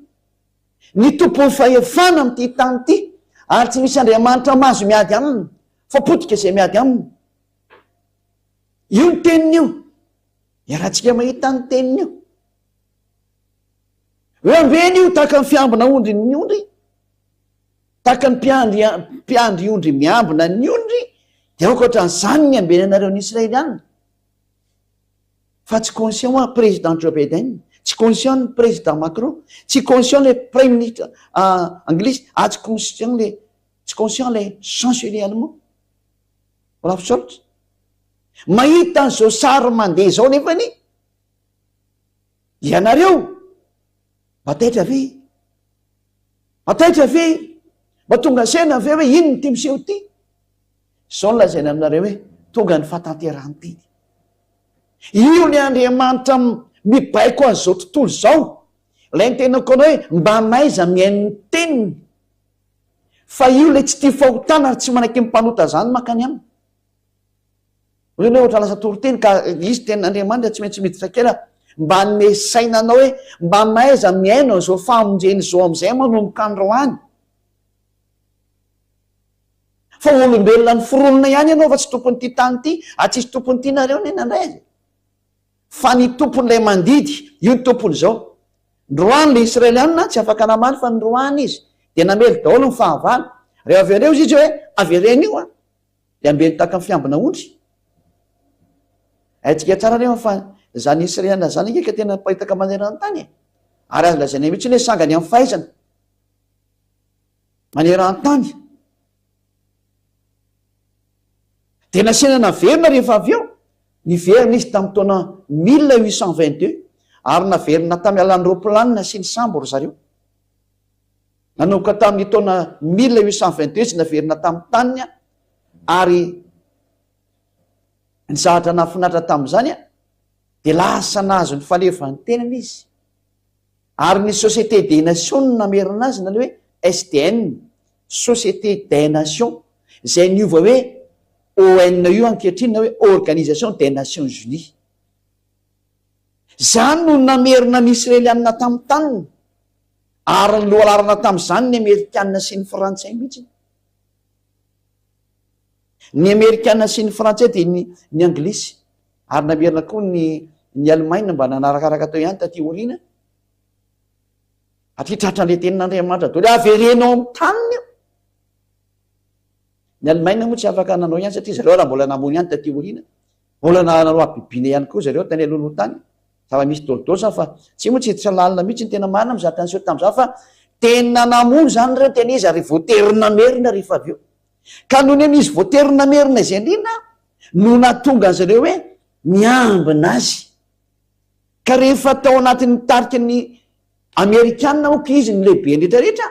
Ny tompon'ny fahefana amin'ity tany ity. Ary tsy misy Andriamanitra mahazo miady aminy, fa potika izay miady aminy. Io ny teniny io. Iarahantsika mahita ny teniny io. Hoe ambeno io tahaka ny fiambina ondry ny ondry, tahaka ny mpiandry mpiandry ondry miambina ny ondry, dia aoka ohatran'izany ny ambenanareo ny Israeliana. Fa tsy conscient hoa président Joe Biden, tsy conscient ny président Macron, tsy conscient le premier ministre ah, anglisy, ah tsy conscient le tsy conscient le chancelier allemand. Olaf Scholz. Mahita an'izao sary mandeha izao nefany Ianareo? Mba taitra ve? Mba taitra ve? Mba tonga saina ve hoe inona ity miseho ity? Izao no lazaina aminareo hoe tonga ny fahatanterahan-teny. Io ny Andriamanitra mibaiko an'izao tontolo izao. Ilay nitenako anao hoe mba mahaiza mihaino ny teniny. Fa io ilay tsy tia fahotana ary tsy manaiky ny mpanota izany mankany aminy. Hoe ianao ohatra lasa toriteny ka izy tenin'Andriamanitra tsy maintsy miditra kely mba hanome saina anao hoe mba mahaiza mihaino an'izao famonjena izao amin'izay manomboka androany. Fa olombelona noforonina ihany ianao fa tsy tompon'ity tany ity, ary tsisy tompon'ity nareo anie nandray azy. Fa ny tompon'ilay mandidy, io ny tompony izao. Nroany le Israelianina tsy afaka namaly fa nroany izy. Dia namely daholo ny fahavalo. Rehefa avy eo izy hoe avereno io an. Dia ambeno tahaka ny fiambina ondry. Haintsika tsara anefa fa izany Israeliana izany ange ka tena miparitaka manerana ny tany e. Ary azo lazaina mihitsy hoe sangany amin'ny fahaizana maneran-tany. Dia nasiana naverina rehefa avy eo. Niverina izy tamin'ny taona 1822 ary naverina tamin'ny alalan'ny roaplanina sy ny sambo ry zareo. Nanomboka tamin'ny taona 1822 izy naverina tamin'ny taniny ary ny zavatra nahafinaritra tamin'izany dia lasa nahazo ny fahaleovantenany izy ary ny Société des Nations no namerina azy na le hoe SDN, Société des Nations, izay niova hoe ONU ankehitriny na hoe Organisation des Nations Unies. Izany no namerina ny Israelianina tamin'ny taniny, ary ny lohalaharana tamin'izany ny Amerikanina sy ny Frantsay mihitsy. Ny Amerikanina sy ny Frantsay dia ny ny Anglisy, ary namerina koa ny ny Alemaina mba nanarakaraka teo ihany taty aoriana. Satria tratran'ilay tenin'Andriamanitra daholo, avereno ao amin'ny taniny io. Ny Alemaina moa tsy afaka nanao ihany satria zareo raha mbola namono ihany taty aoriana. Mbola nanao habibiana ihany koa zareo tany alohaloha tany. Zava-misy dolidoly zany fa tsy moa tsy hiditra lalina mihitsy ny tena marina amin'ny zavatra niseho tamin'izany fa tena namono izany ireo tena izy ary voatery namerina rehefa avy eo. Ka nony amin'izy voatery namerina izay indrindra no nahatonga an'zareo hoe miambina azy. Ka rehefa tao anatin'ny tarika ny Amerikana ok izy no lehibeny rehetra rehetra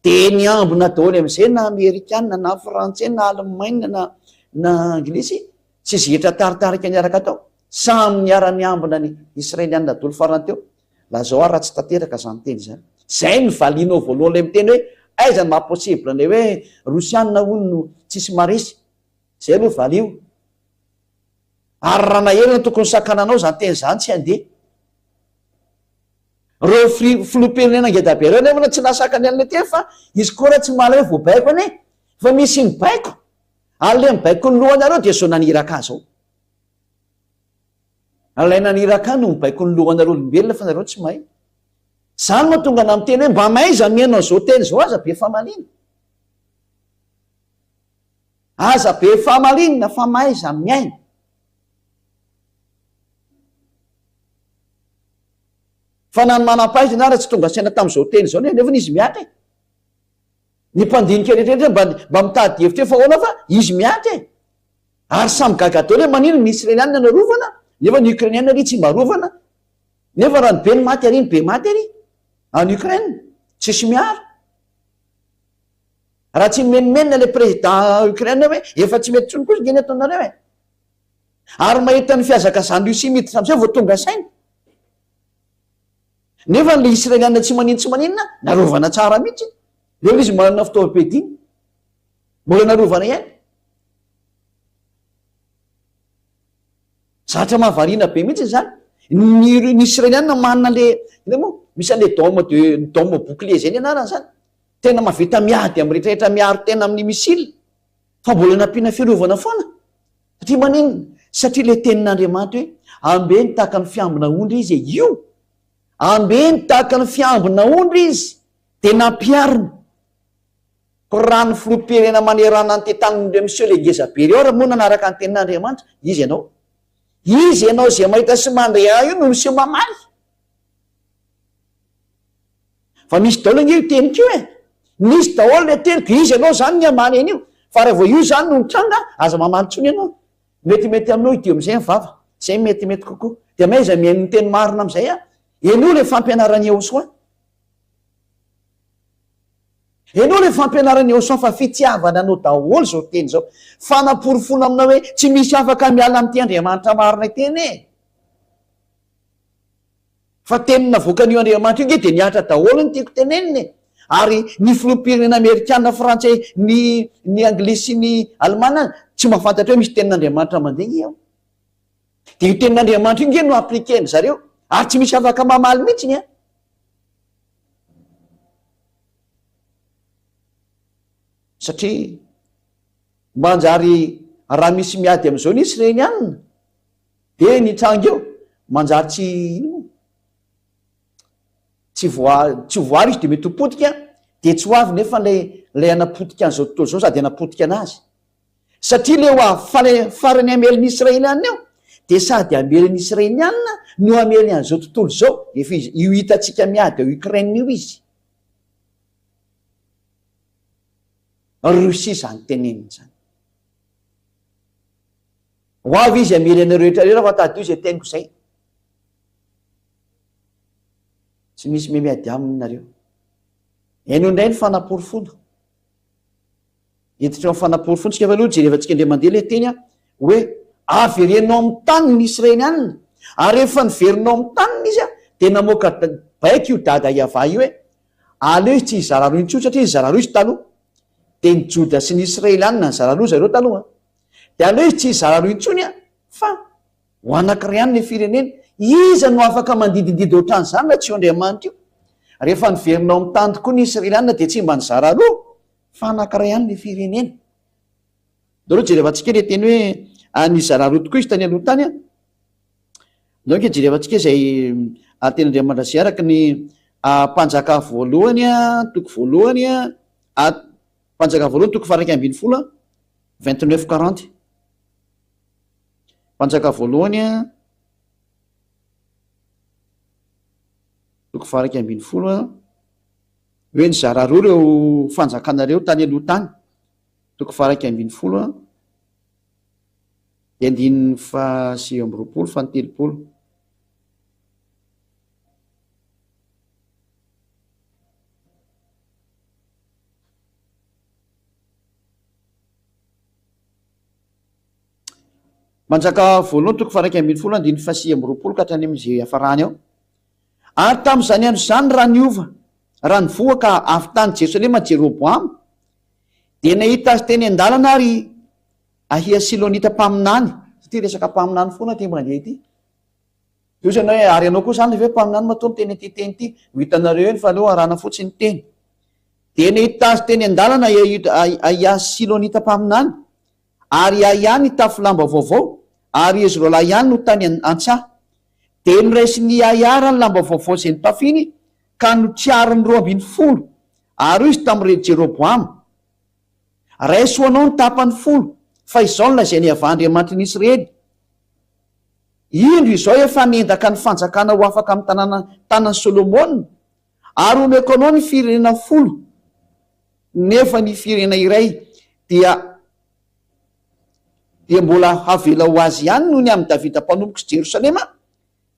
dia niambina daholo amin'izay na Amerikana na Frantsay na Alemaina na na Anglisy sy izay hetra taritarika niaraka tao. Samy niara-niambina ny Israelianina daholo farany teo. Lazao aho raha tsy tanteraka izany teny izany. Izay no valianao voalohany ilay miteny hoe aiza no maha possible an'ilay hoe Rosianina hono no tsisy maharesy. Izay aloha valio. Ary raha naherina tokony sakananao izany teny izany tsy handeha. Ireo filoham-pirenena ngedabe ireo anefa tsy nahasakany an'ilay teny fa izy koa raha tsy mahalala hoe voabaiko anie fa misy mibaiko ary ilay mibaiko ny lohanareo dia izao naniraka azy ao. Ilay naniraka ahy no mibaiko ny lohanareo olombelona fa nareo tsy mahay. Izany no mahatonga anah miteny hoe mba mahaiza mihaino an'izao teny izao aza be famaliana. Aza be famalinina fa mahaiza mihaino. Fa na ny manam-pahaizana ara tsy tonga saina tamin'izao teny izao nefa izy miady e. Ny mpandinika rehetra rehetra mba mba mitady hevitra hoe fa ahoana fa izy miady e. Ary samy gaga daholo hoe maninona ny Israelianina no arovana nefa ny Ukrainiana ary tsy mba arovana. Nefa raha ny be ny maty ary ny be maty ary any Ukraine tsisy miaro. Raha tsy mimenomenona ilay président Ukraine hoe efa tsy mety intsony kosa nge ny ataonareo e. Ary mahita ny fihazakazahan'i Russie miditra amin'izay vao tonga saina. Nefa ilay Israeliana tsy manino tsy maninona, narovana tsara mihitsy. Nefa izy manana fitaovam-piadiana. Mbola narovana ihany. Zatra mahavariana be mihitsy izany. Ny, ny Israeliana manana le, inona moa? Misy an'le dôme de, dôme bouclier zay ny anarany zany. Tena mahavita miady amin'ny rehetrarehetra miaro tena amin'ny missile. Fa mbola nampiana fiarovana foana. Satria maninona? Satria ilay tenin'Andriamanitra hoe ambeno tahaka ny fiambina ondry izy e. Io! Ambeno tahaka ny fiambina ondry izy. Dia nampiharina. Koa raha ny filoham-pirenena manerana an'ity tanin'ireo miseho le ngeza be ireo ary moa nanaraka ny tenin'Andriamanitra, iza ianao? Iza ianao izay mahita sy mandre ahy io no miseho mamaly? Fa misy daholo ange io teniko io e! Misy daholo le teniko, iza ianao zany ny hamaly an'io? Fa raha vao io zany no mitranga, aza mamaly intsony ianao. Metimety aminao hidio amizay ny vava, zay metimety kokoa. Dia mahaiza mihaino ny teny marina amizay an! Henoy le fampianaran'i Yehosua. Henoy le fampianaran'i Yehosua fa fitiavana anao daholo izao teny izao. Fanaporofoana aminao hoe tsy misy afaka miala amin'ity Andriamanitra marina ity anie e! Fa teny navoakan'io Andriamanitra io nge dia nihatra daholo ny tiako tenenina e! Ary ny filoham-pirenena amerikana, frantsay, ny ny anglisy sy ny alemana tsy mahafantatra hoe misy tenin'Andriamanitra mandeha nge ao. Dia io tenin'Andriamanitra io nge no appliquer-ny zareo ary tsy misy afaka mamaly mihitsiny an! Satria manjary raha misy miady amin'izao ny Israelianina Dia ny tranga eo, manjary tsy ino moa? Tsy voa tsy ho voary izy dia mety ho potika, dia tsy ho avy nefa ilay ilay hanapotika an'izao tontolo izao sady hanapotika anazy. Satria ilay ho avy fara farany hamely ny Israelianina eo, dia sady hamely ny Israelianina no hamely an'izao tontolo izao, efa izy io hitantsika miady ao Ukraine io izy. Russie izany teneniny izany. Ho avy izy hamely anareo rehetra rehetra fa tadidio izay teniko izay. Tsy misy me miady aminy nareo. Henoy indray ny fanaporofoana. Hiditra eo amin'ny fanaporofoana tsika fa aloha jerevantsika indray mandeha ilay teny hoe avereno amin'ny taniny ny Israelianina. Ary rehefa niverina ao amin'ny taniny izy dia namoaka baiko io dada Yavah io hoe aleo izy tsy hizara roa intsony satria nizara roa izy taloha. Dia ny Joda sy ny Israelianina nizara roa zareo taloha. Dia aleo izy tsy hizara roa intsony an, fa ho anankiray ihany ilay firenena. Iza no afaka mandidindidy ohatran'izany raha tsy io Andriamanitra io? Rehefa niverina ao amin'ny tany tokoa ny Israelianina dia tsy mba nizara roa fa anankiray ihany ny firenena. Ndao aloha jerevantsika ilay teny hoe nizara roa tokoa izy tany aloha tany an. Ndao ange jerevantsika izay tenin'Andriamanitra izay araka ny Mpanjaka voalohany toko voalohany Mpanjaka voalohany toko faha 11 29 40. Mpanjaka voalohany toko faha 11 hoe nizara roa ireo fanjakana ireo tany aloha tany. Toko faha 11 dia andininy faha 29 faha 30. Mpanjaka voalohany toko faha 11 andininy faha 29 ka hatrany amin'izay hiafarany ao. Ary tamin'izany andro izany raha niova, raha nivoaka avy tany Jerosalema Jeroboama, dia nahita azy teny an-dalana ary Ahia Silonita mpaminany, satria resaka mpaminany foana ity mandeha ity. Dia hoy izy hoe, ary ianao koa izany ve mpaminany matoa miteny ity teny ity? Ho hitanareo eny fa aleo arahana fotsiny ny teny. Dia nahita azy teny an-dalana Ahia Silonita mpaminany, ary Ahia nitafy lamba vaovao, ary izy roalahy ihany no tany an-tsaha. Dia noraisin'i Ahia ny lamba vaovao izay notafiny, ka notriariny 12, ary hoy izy tamin'i Jeroboama, Raiso ho anao ny tapany folo, fa izao no lazain'i Yavah Andriamanitry ny Israely, Indro izao efa nendaka ny fanjakana ho afaka amin'ny tanàna tanan'i Solomona, ary homeko anao ny firenena folo, nefa ny firenena iray dia dia mbola havela ho azy ihany noho ny amin'i Davida mpanompoko sy Jerosalema,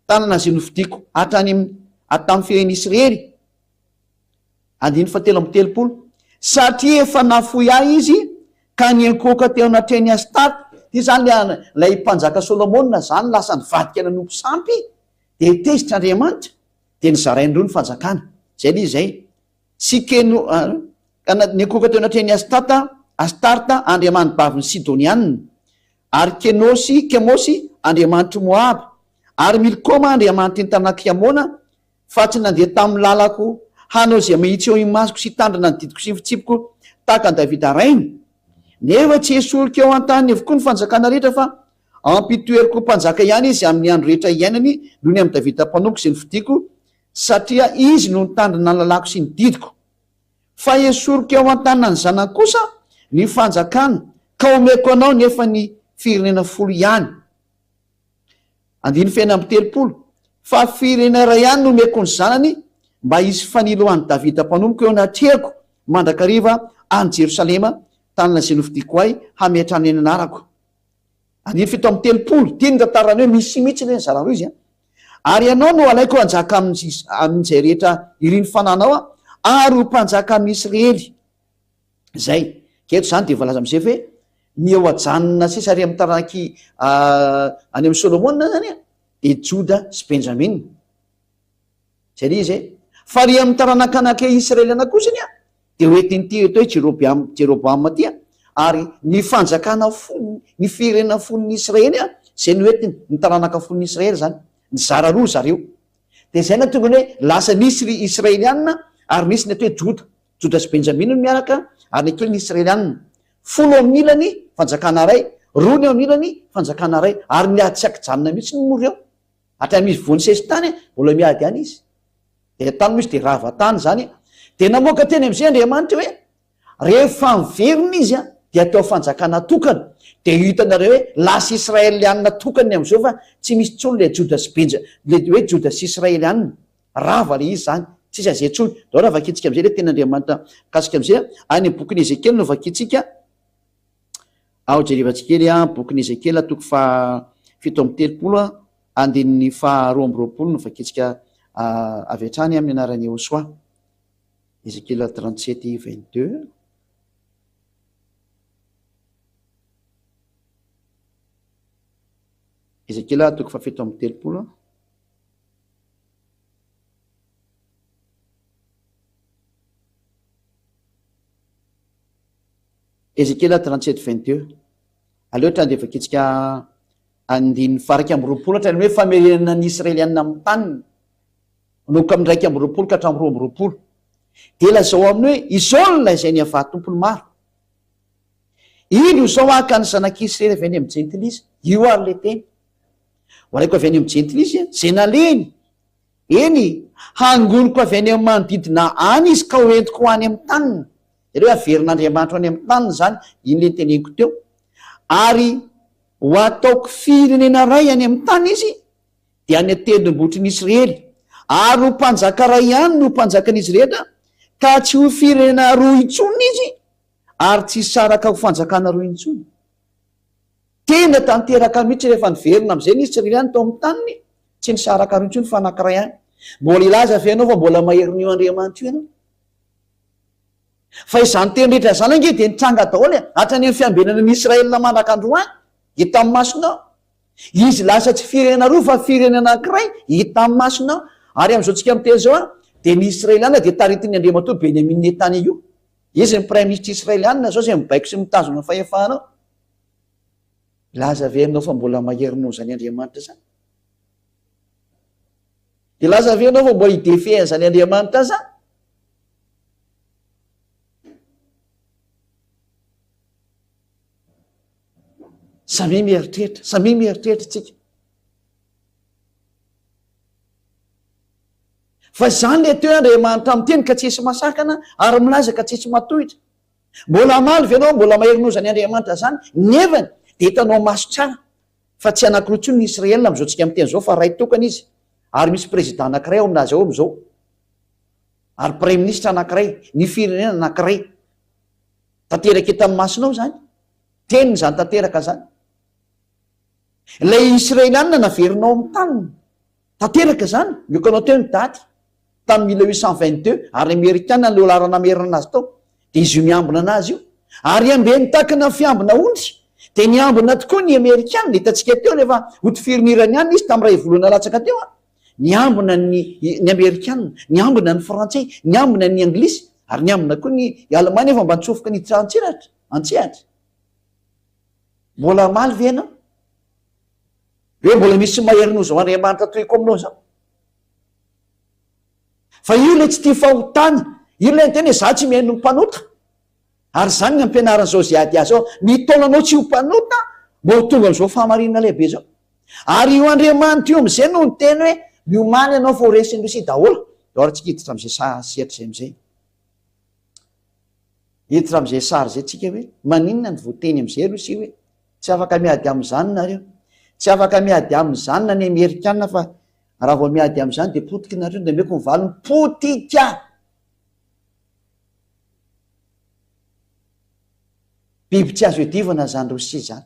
tanana izay nofidiko hatrany amin'ny tamin'ny firen'Israely. Andininy fahatelo amby telopolo, Satria efa nafoy ahy izy ka niankohoka teo anatrehan'i Astarte, ity izany ilay ilay mpanjaka Solomona izany lasa nivadika nanompo sampy, dia tezitra Andriamanitra, dia nozarainy roa ny fanjakana. Izay ilay izy izay. Sy Keno, ka niankohoka teo anatrehan'i Astata, Astarta, andriamanibavin'ny Sidonianina, ary Kenosy, Kemosy, andriamanitr'i Moaba, ary Milkoma, andriamanitry ny tanàk'i Amona, Fa tsy nandeha tamin'ny lalako hanao izay mahitsy eo imasoko sy hitandrina ny didiko sy ny fitsipiko tahaka an'i Davida rainy. Nefa tsy hesoriko eo an-taniny avokoa ny fanjakana rehetra fa hampitoeriko ho mpanjaka ihany izy amin'ny andro rehetra iainany noho ny amin'i Davida mpanompoko izay nofidiko, satria izy no nitandrina ny lalàko sy ny didiko. Fa hesoriko eo an-tanan'ny zanany kosa ny fanjakana ka homeko anao nefa ny firenena folo ihany. Andininy faha-36, Fa firenena iray ihany no omeko ny zanany mba hisy fanilo ho an'i Davida mpanompoko eo anatrehako mandrakariva any Jerosalema, tanana izay nofidiko ahy hametrahana ny anarako. Andininy 37, Ity ny tantarany hoe misy mihitsy ve ny zara roa izy an? Ary ianao no halaiko hanjaka amin'izay rehetra irin'ny fananao ary ho mpanjaka amin'i Israely. Izay. Ka eto izany dia voalaza amin'izay hoe ny eo ajanona sisa ary amin'ny taranak'i any amin'i Solomona izany dia Joda sy Benjamina. Izay ilay izy e. Fa ary amin'ny taranak'anak'i Israeliana kosa anie dia ho entin'ity atao hoe Jerobiam, Jeroboama ity ary ny fanjakana fony, ny firenena fonin'i Israely izay no entiny, ny taranaka fonin'i Israely izany. Nizara roa zareo. Dia izay nahatonga ny hoe lasa nisy ry Israeliana ary nisy ny atao hoe Joda. Joda sy Benjamina no miaraka, ary ny ankilany Israelianina. Folo amin'ny ilany, fanjakana iray, roa ny eo amin'ny ilany, fanjakana iray. Ary miady tsy an-kijanona mihitsy ny moa ireo. Hatramin'izy voan'ny sesitany, mbola miady ihany izy. Dia tany moa izy dia rava tany izany. Dia namoaka teny amin'izay Andriamanitra hoe, rehefa miverina izy dia atao fanjakana tokana. Dia hitanareo hoe lasa Israelianina tokana ny amin'izao fa tsy misy intsony ilay Joda sy Benja, ilay hoe Joda sy Israelianina. Rava le izy zany, tsisy aze intsony. Ndao raha vakintsika amizay le tenin'Andriamanitra mikasika amizay a, any am bokin'i Ezekiela no vakintsika, ao jerevantsika kely a, bokin'i Ezekiela toko faha 37 a, andininy faha 22 no vakintsika avy hatrany amin'ny anaran'i Yehosua. Ezekiela 37 22. Ezekiela toko faha 37. Ezekiela 37 22. Aleo hatrany dia vakintsika. Andininy faha 21 hatrany hoe famerenana ny Israelianina amin'ny taniny, manomboka amin'ny 21 ka hatramin'ny 22. Dia lazao aminy hoe, Izao no lazain'i Yavah Tompon'ny maro, Indro izao haka ny zanak'Israely avy any amin'ny jentilisa, io ary ilay teny, ho alaiko avy any amin'ny jentilisa, izay nalehiny, eny, hangoniko avy any amin'ny manodidina any izy ka ho entiko ho any amin'ny taniny. Jereo hoe averin'Andriamanitra ho any amin'ny taniny izany, iny ilay noteneniko teo. Ary ho ataoko firenena iray any amin'ny tany izy, dia any an-tendrombohitry ny Israely. Ary ho mpanjaka iray ihany no ho mpanjakan'izy rehetra, ka tsy ho firenena roa intsony izy, ary tsy hisaraka ho fanjakana roa intsony. Tena tanteraka mihitsy rehefa niverina amin'izay ny Israeliana tao amin'ny taniny, tsy nisaraka roa intsony fa anankiray ihany. Mbola hilaza ve ianao fa mbola maherin'io Andriamanitra io ianao? Fa izany teny rehetra izany ange dia nitranga daholo e, hatrany amin'ny fiambenana ny Israel mandraka androany, hita amin'ny masonao. Izy lasa tsy firenena roa fa firenena anankiray, hita amin'ny masonao. Ary amin'izao tsika miteny izao an, dia ny Israeliana dia taritin'ny Andriamatoa Benjamin Netanyahu. Izy ny Praiminisitra Israeliana izao izay mibaiko sy mitazona ny fahefana ao. Milaza ve ianao fa mbola mahery noho izany Andriamanitra izany? Hilaza ve ianao fa mbola hi-defier an'izany Andriamanitra izany? Samia mieritreritra, samia mieritreritra tsika. Fa izany le teo Andriamanitra miteny ka tsisy masakana ary milaza ka tsisy matohitra. Mbola hamaly ve ianao mbola mahery noho izany Andriamanitra izany? Nefany dia hitanao maso tsara fa tsy anankiroa intsony ny Israel amin'izao tsika miteny izao fa ray tokana izy ary misy président anankiray ao aminazy ao amin'izao. Ary praiminisitra anankiray, ny firenena anankiray. Tanteraka hitan'ny masonao izany. Teniny izany tanteraka izany. Ilay Israelianina naverinao amin'ny taniny. Tanteraka izany. Mioka anao teo ny daty. Tamin'ny 1822, ary ny Amerikana no laharana namerina anazy tao. Dia izy io miambina anazy io. Ary ambeny takina ny fiambina ondry. Dia niambina tokoa ny Amerikana. Hitantsika teo rehefa hotifirin'ny Iraniana izy tamin'ny iray volana latsaka teo. Niambina ny ny Amerikana, niambina ny Frantsay, niambina ny Anglisy, ary niambina koa ny Alemana efa mba nitsofoka niditra an-tsiratra, an-tsehatra. Mbola hamaly ve ianao? Hoe mbola misy mahery noho izao Andriamanitra tohiko aminao izao? Fa io ilay tsy tia fahotana, io ilay niteny hoe za tsy mihaino ny mpanota. Ary izany ny ampianaran'izao ziady azy izao, mitaona anao tsy ho mpanota mba ho tonga amin'izao fahamarinana lehibe izao. Ary io Andriamanitra io amin'izay no niteny hoe miomàna ianao fa ho resin'i Rosia daholo. Dia ary tsika hiditra amin'izay saha sehatra izay amin'izay. Hiditra amin'izay sary izay tsika hoe maninona ny voateny amin'izay Rosia hoe tsy afaka miady amin'izany nareo. Tsy afaka miady amin'izany na ny Amerikana fa raha vao miady amin'izany dia potika nareo dia omeko ny valiny potika. Biby tsy azo iadivana izany Rosia izany.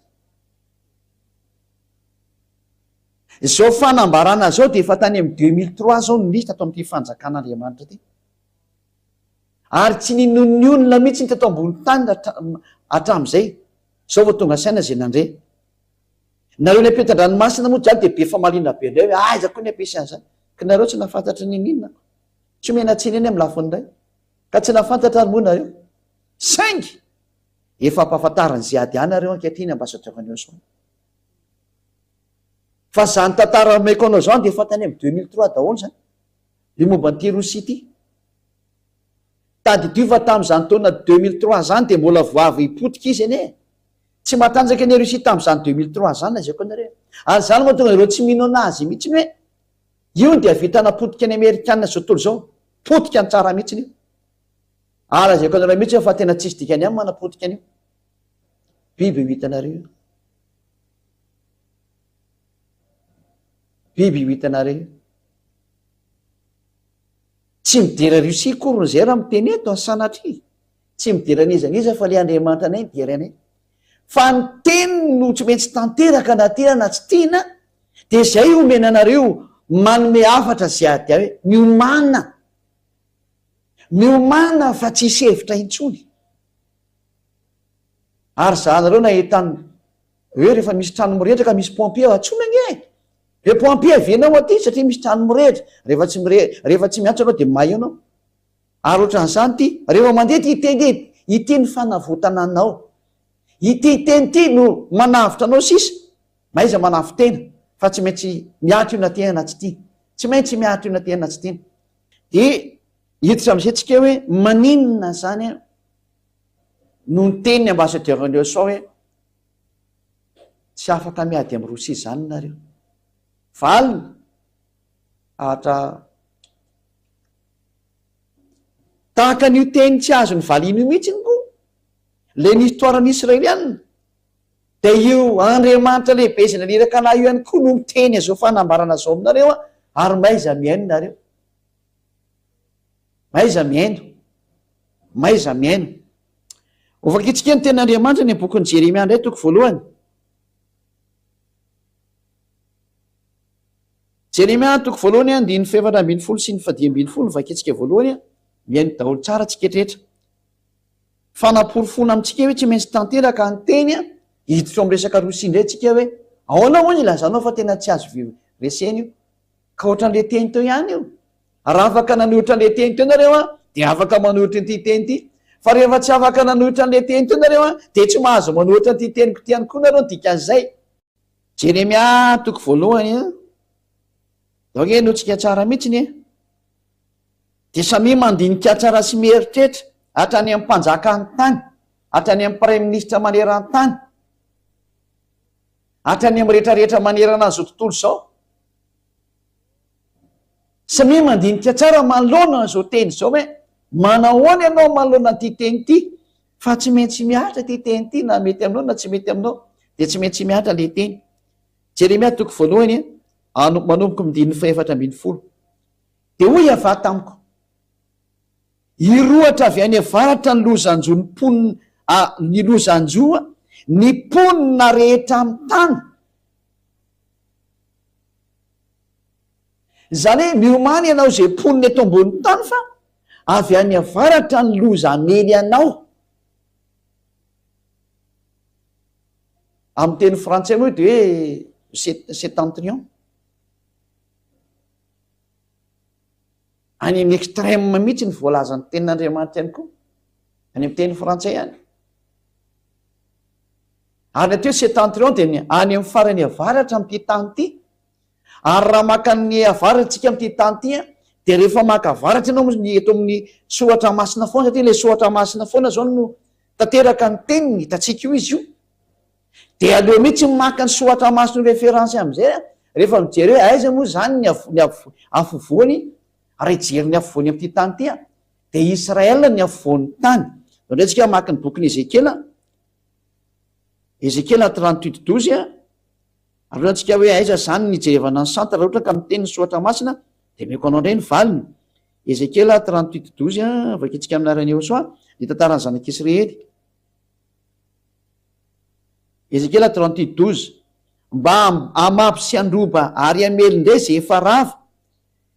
Izao fanambarana izao dia efa tany amin'ny 2003 izao no nisy tato amin'ity fanjakan'Andriamanitra ity. Ary tsy ninoan'ny olona mihitsy ny teto ambony tany hatramin'izay. Izao vao tonga saina izay nandre. Nareo ny ampitan-dranomasina moa izany dia be famaliana be indray hoe aiza koa ny ampiasa an'izany. Ka nareo tsy nahafantatra n'inon'inona. Tsy omena tsiny eny amin'ny lafiny iray. Ka tsy nahafantatra ary moa nareo. Saingy efa ampahafantarin'i Ziad ihany nareo ankehitriny ambassadeur an'i Osman. Fa izany tantara omeko anao izany dia efa tany amin'ny 2003 daholo izany. Io momba an'ity Rosia ity. Tadidio fa tamin'izany taona 2003 izany dia mbola vao avy potika izy anie. Tsy matanjaka anie Russie tamin'izany 2003 izany lazaiko anareo. Ary izany mahatonga ireo tsy mino anazy mihitsy hoe io dia vita napotika ny Amerikana izao tontolo izao. Potika ny tsara mihitsy io. Ary lazaiko anareo mihitsy fa tena tsisy dikany aminy manapotika an'io. Biby io hitanareo io. Biby io hitanareo io. Tsy midera Russie akory izay raha miteny eto an, sanatria. Tsy midera an'iza n'iza fa le Andriamanitra anay midera anay. Fa ny teniny no tsy maintsy tanteraka na tiana na tsy tiana, dia izay omena anareo manome hafatra ziadia hoe miomàna. Miomàna fa tsy hisy hevitra intsony. Ary zahanareo nahitany hoe rehefa misy trano mirehitra ka misy pompier antsoina anie e! Hoe pompier avianao aty satria misy trano mirehitra, rehefa tsy mire, rehefa tsy miantso ianao dia may eo ianao. Ary ohatran'izany ity, rehefa mandeha ity teny ity, ity ny fanavotana anao. Ity teny ity no manavotra anao sisa. Mahaiza manavo-tena fa tsy maintsy mihatra io na tiana na tsy tiana. Tsy maintsy mihatra io na tiana na tsy tiana. Dia hiditra amin'izay tsika hoe maninona izany no niteny ny ambassadeur ny USA hoe tsy afaka miady amin'i Rosia izany nareo. Valiny hatra tahaka an'io teny tsy azony valiana io mihitsy koa le ny histoire ny Israelianina. Dia io Andriamanitra lehibe izay naniraka anah io ihany koa no miteny an'izao fanambarana izao aminareo an, ary mahaiza mihaino nareo. Mahaiza mihaino. Mahaiza mihaino. Hovakintsika ny tenin'Andriamanitra ny bokin'i Jeremia indray toko voalohany. Jeremia toko voalohany andininy fahefatra ambin'ny folo sy ny fahadimy ambin'ny folo vakintsika voalohany, mihaino daholo tsara tsika rehetra. Fanaporofoana amintsika hoe tsy maintsy tanteraka ny teny an, hiditra ao amin'ny resaka Rosia indray tsika hoe ahoana moa ny ilazanao fa tena tsy azo resena io? Ka ohatran'ilay teny teo ihany io. Raha afaka nanohitra an'ilay teny teo nareo an, dia afaka manohitra an'ity teny ity. Fa rehefa tsy afaka nanohitra an'ilay teny teo nareo an, dia tsy mahazo manohitra an'ity teniko ity ihany koa nareo ny dikan'izay. Jeremia toko voalohany an, donc henotsika tsara mihitsy ny e. Dia samia mandinika tsara sy mieritreritra hatrany amin'ny mpanjakan'ny tany, hatrany amin'ny praiminisitra maneran-tany, hatrany amin'ny rehetrarehetra manerana an'izao tontolo izao. Samia mandinika tsara manoloana an'izao teny izao hoe manahoana ianao manoloana an'ity teny ity fa tsy maintsy mihatra ity teny ity na mety aminao na tsy mety aminao dia tsy maintsy mihatra ilay teny. Jeremia toko voalohany manomboka amin'ny andininy fahefatra ambin'ny folo. Dia hoy Yavah tamiko, Hirohotra avy any avaratra ny loza-hanjo ny mponina, a, ny loza-hanjo ny mponina rehetra amin'ny tany. Izany hoe miomàna ianao izay mponina eto ambonin'ny tany fa avy any avaratra ny loza hamely anao. Amin'ny teny frantsay moa dia hoe septentrion. Any amin'ny extrême mihitsy ny voalazan'ny tenin'Andriamanitra ihany koa, any amin'ny teny frantsay any. Ary ny atao hoe septentrion dia ny any amin'ny farany avaratra amin'ity tany ity. Ary raha maka ny avaratra tsika amin'ity tany ity, dia rehefa maka avaratra ianao ny eto amin'ny soratra masina foana, satria ilay soratra masina foana izao no tanteraka ny teniny, hitantsika io izy io. Dia aleo mihitsy maka ny soratra masina ho référence amin'izay a, rehefa mijery hoe aiza moa izany ny ny afovoany, raha hijery ny afovoany amin'ity tany ity a, dia Israël ny afovoan'ny tany. Izao indray tsika hamaky ny bokin'i Ezekiela, Ezekiela 38 12 a, aloha tsika hoe aiza izany ny hijerevana ny centre, raha ohatra ka miteny ny soratra masina, dia omeko anao indray ny valiny. Ezekiela 38 12 a, vakintsika amin'ny anaran'i Yehosua, ny tantaran'ny zanak'Israely. Ezekiela 38 12, Mba hamabo sy handroba ary hamely indray izay efa rava,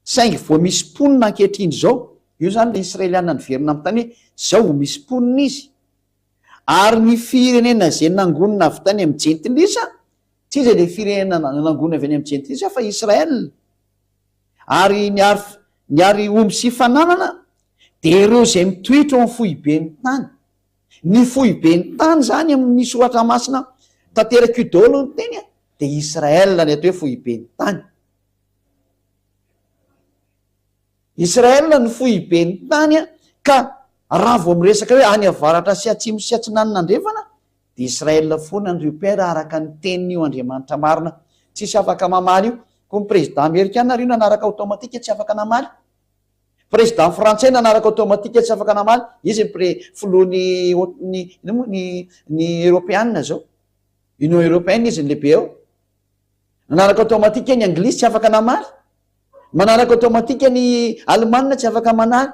saingy vao misy mponina ankehitriny izao. Io izany ilay Israeliana niverina amin'ny tany hoe izao vao misy mponina izy. Ary ny firenena izay nangonina avy tany amin'ny jentilisa, tsy iza ilay firenena nangonina avy any amin'ny jentilisa fa Israel. Ary ny ary ny ary omby sy fananana dia ireo izay mitoetra ao amin'ny foiben'ny tany. Ny foiben'ny tany izany amin'ny soratra masina tanteraka io daholo ny teny a, dia Israel ny atao hoe foiben'ny tany. Israel ny foiben'ny tany a, ka raha vao miresaka hoe any avaratra sy atsimo sy atsinanana andrefana dia Israel foana ny repère araka ny tenin'io Andriamanitra marina. Tsisy afaka mamaly io. Koa ny président amerikana ary io nanaraka automatique tsy afaka namaly. Président frantsay nanaraka automatique tsy afaka namaly, izy ny pré filoha ny ny inona moa ny ny eropeana zao, union européenne izy ny lehibe ao, nanaraka automatique ny anglisy tsy afaka namaly, manaraka automatique ny alemana tsy afaka manaly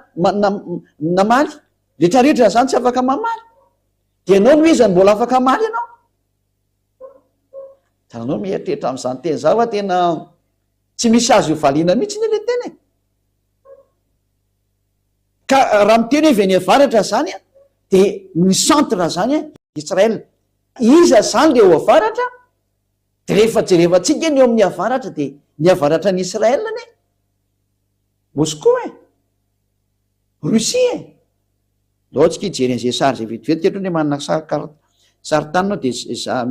namaly, retraretra zany tsy afaka mamaly, de ianao no iza no mbola afaka hamaly ianao? Tananao mieritreritra amin'izany teny zany fa tena tsy misy azo ivaliana mihitsy anie le teny e. Ka raha miteny hoe avy any avaratra zany a, de ny centre zany a, Israël. Iza zany le ao avaratra? De rehefa jerevantsika ny eo amin'ny avaratra de ny avaratra an'i Israël anie. Moscou e. Russie e. Ndao tsika hijery an'izay sary izay vetivety, ohatra hoe manana sary carte, sary tany ianao dia za.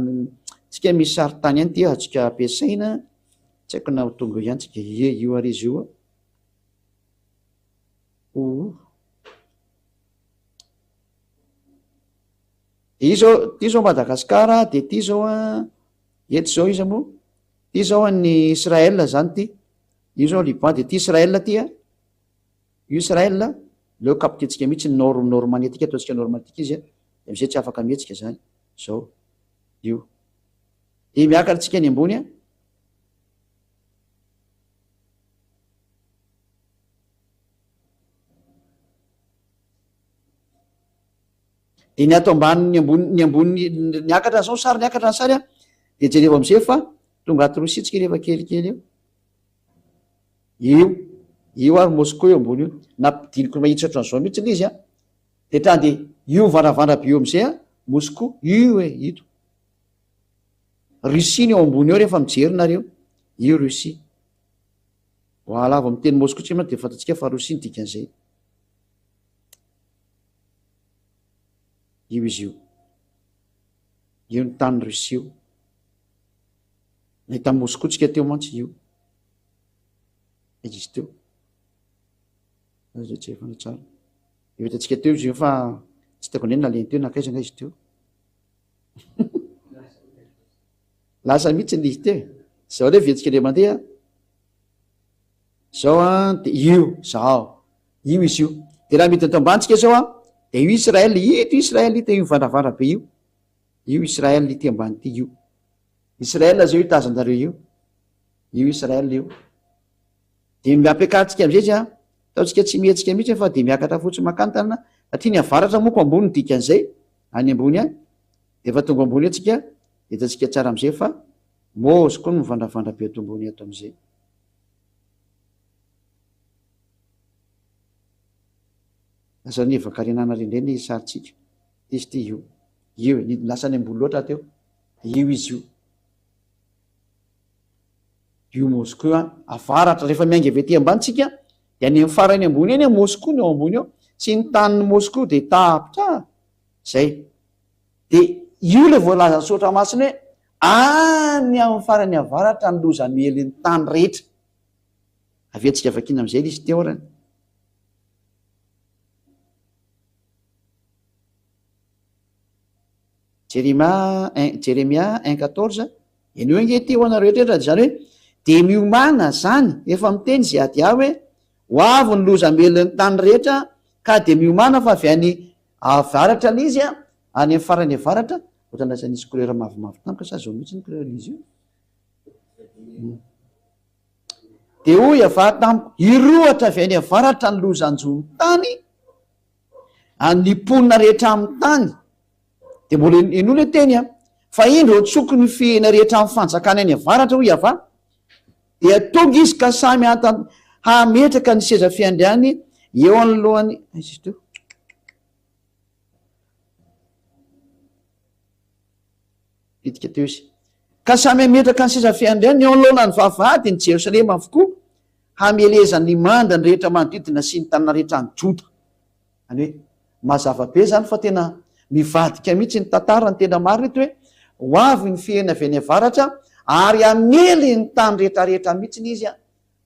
Tsika misy sarintany ihany ity azontsika ampiasaina, tsy haiko na ho tonga eo ihany tsika, ie io ary izy io a. Ooh. Dia io zao, ity zao Madagasikara, dia ity zao an, eto zao iza moa? Ity zao an'ny Israël zany ity, io zao Liban, dia ity Israël ity an, io Israël, aleo capter-tsika mihitsy ny nord, nord magnétique, ataontsika nord magnétique izy an, dia am'zay tsy afaka mihetsika zany, zao, io. Dia miakatra tsika any ambony an. Dia ny ato ambanin'ny ambony, ny ambony, niakatra zao ny sary, niakatra ny sary an, dia jerevo am'izay fa tonga ato Rosia tsika rehefa kelikely eo. Io, io ary Moscou eo ambony io. Nampidiniko mahitsy ohatran'izao mihitsy ilay izy an. Dia hatrany dia io mivandravandrana be io am'izay an, Moscou, io e, ito. Russie ny eo ambony eo rehefa mijery nareo, io Russie. Voilà, vao miteny Moscou tsika mantsy dia fantatsika fa Russie ny dikan'izay. Io izy io. Io ny tany Russie io. Nahita Moscou tsika teo mantsy io. Aiza izy teo? Aiza jerevana tsara. Io hitantsika teo izy io fa tsy hitako indray nalehany teo nankaiza nga izy teo. Lasa mihitsy ny izy teo. Zao re vetsika indray mandeha. Zao an, de io, zao. Io izy io. De raha midina eto ambany tsika zao an, de io Israël, ito Israël ito, io mivandravandra be io. Io Israël ity ambany ity io. Israël zao io tazanareo io. Io Israël io. De ampiakarintsika amizay izy an, ataontsika tsy mihetsika mihitsy fa de miakatra fotsiny mankany tanana, satria ny avaratra moko ambony ny dikan'izay, any ambony any. De efa tonga ambony eo tsika, de hitantsika tsara amizay fa môzy koa ny mivandravandra be ato ambony ato amizay. Lasa ny evankarenana ary indray ny sarintsika. Ity izy ity io. Io e, lasa any ambony loatra aho teo. Io izy io. Io Moscou an, avaratra, rehefa miainga avy aty ambany tsika, dia any amin'ny farany ambony any Moscou ny ao ambony ao. Tsy ny tanin'i Moscou dia tapitra. Zay. Dia io ilay voalazan'ny soratra masina hoe any amin'ny farany avaratra ny loza miely ny tany rehetra. Averintsika vakiana amin'izay ilay izy teo arany. Jeremia un, Jeremia un quatorze, henoy ange ity ho anareo rehetra dia izany hoe dia miomàna izany, efa miteny izay adiahy hoe ho avy ny loza miely ny tany rehetra ka dia miomàna fa avy any avaratra ilay izy an, any amin'ny farany avaratra, ohatran'ny lasa nisy couleur mavomavo tampoka sa zao mihitsy ny couleur-n'izy io? Dia hoy Yavah tamiko, Hirohatra avy any avaratra ny loza hanjo ny tany, ary ny mponina rehetra amin'ny tany. Dia mbola henoy ilay teny an. Fa indro antsoiko ny fihena rehetra amin'ny fanjakana any avaratra, hoy Yavah. Dia tonga izy ka samy hametraka ny seza fiandriany eo anoloan'ny, aiza izy teo? Bitika teo izy. Ka samy hametraka ny seza fiandrianany eo anoloan'ny vavahady ny Jerosalema avokoa, hamelezany ny manda ny rehetra manodidina sy ny tanàna rehetra any Joda. Izany hoe, mazava be izany fa tena mivadika mihitsy ny tantara, ny tena marina eto hoe, ho avy ny fihena avy any avaratra ary hamely ny tany rehetra rehetra mihitsy izy,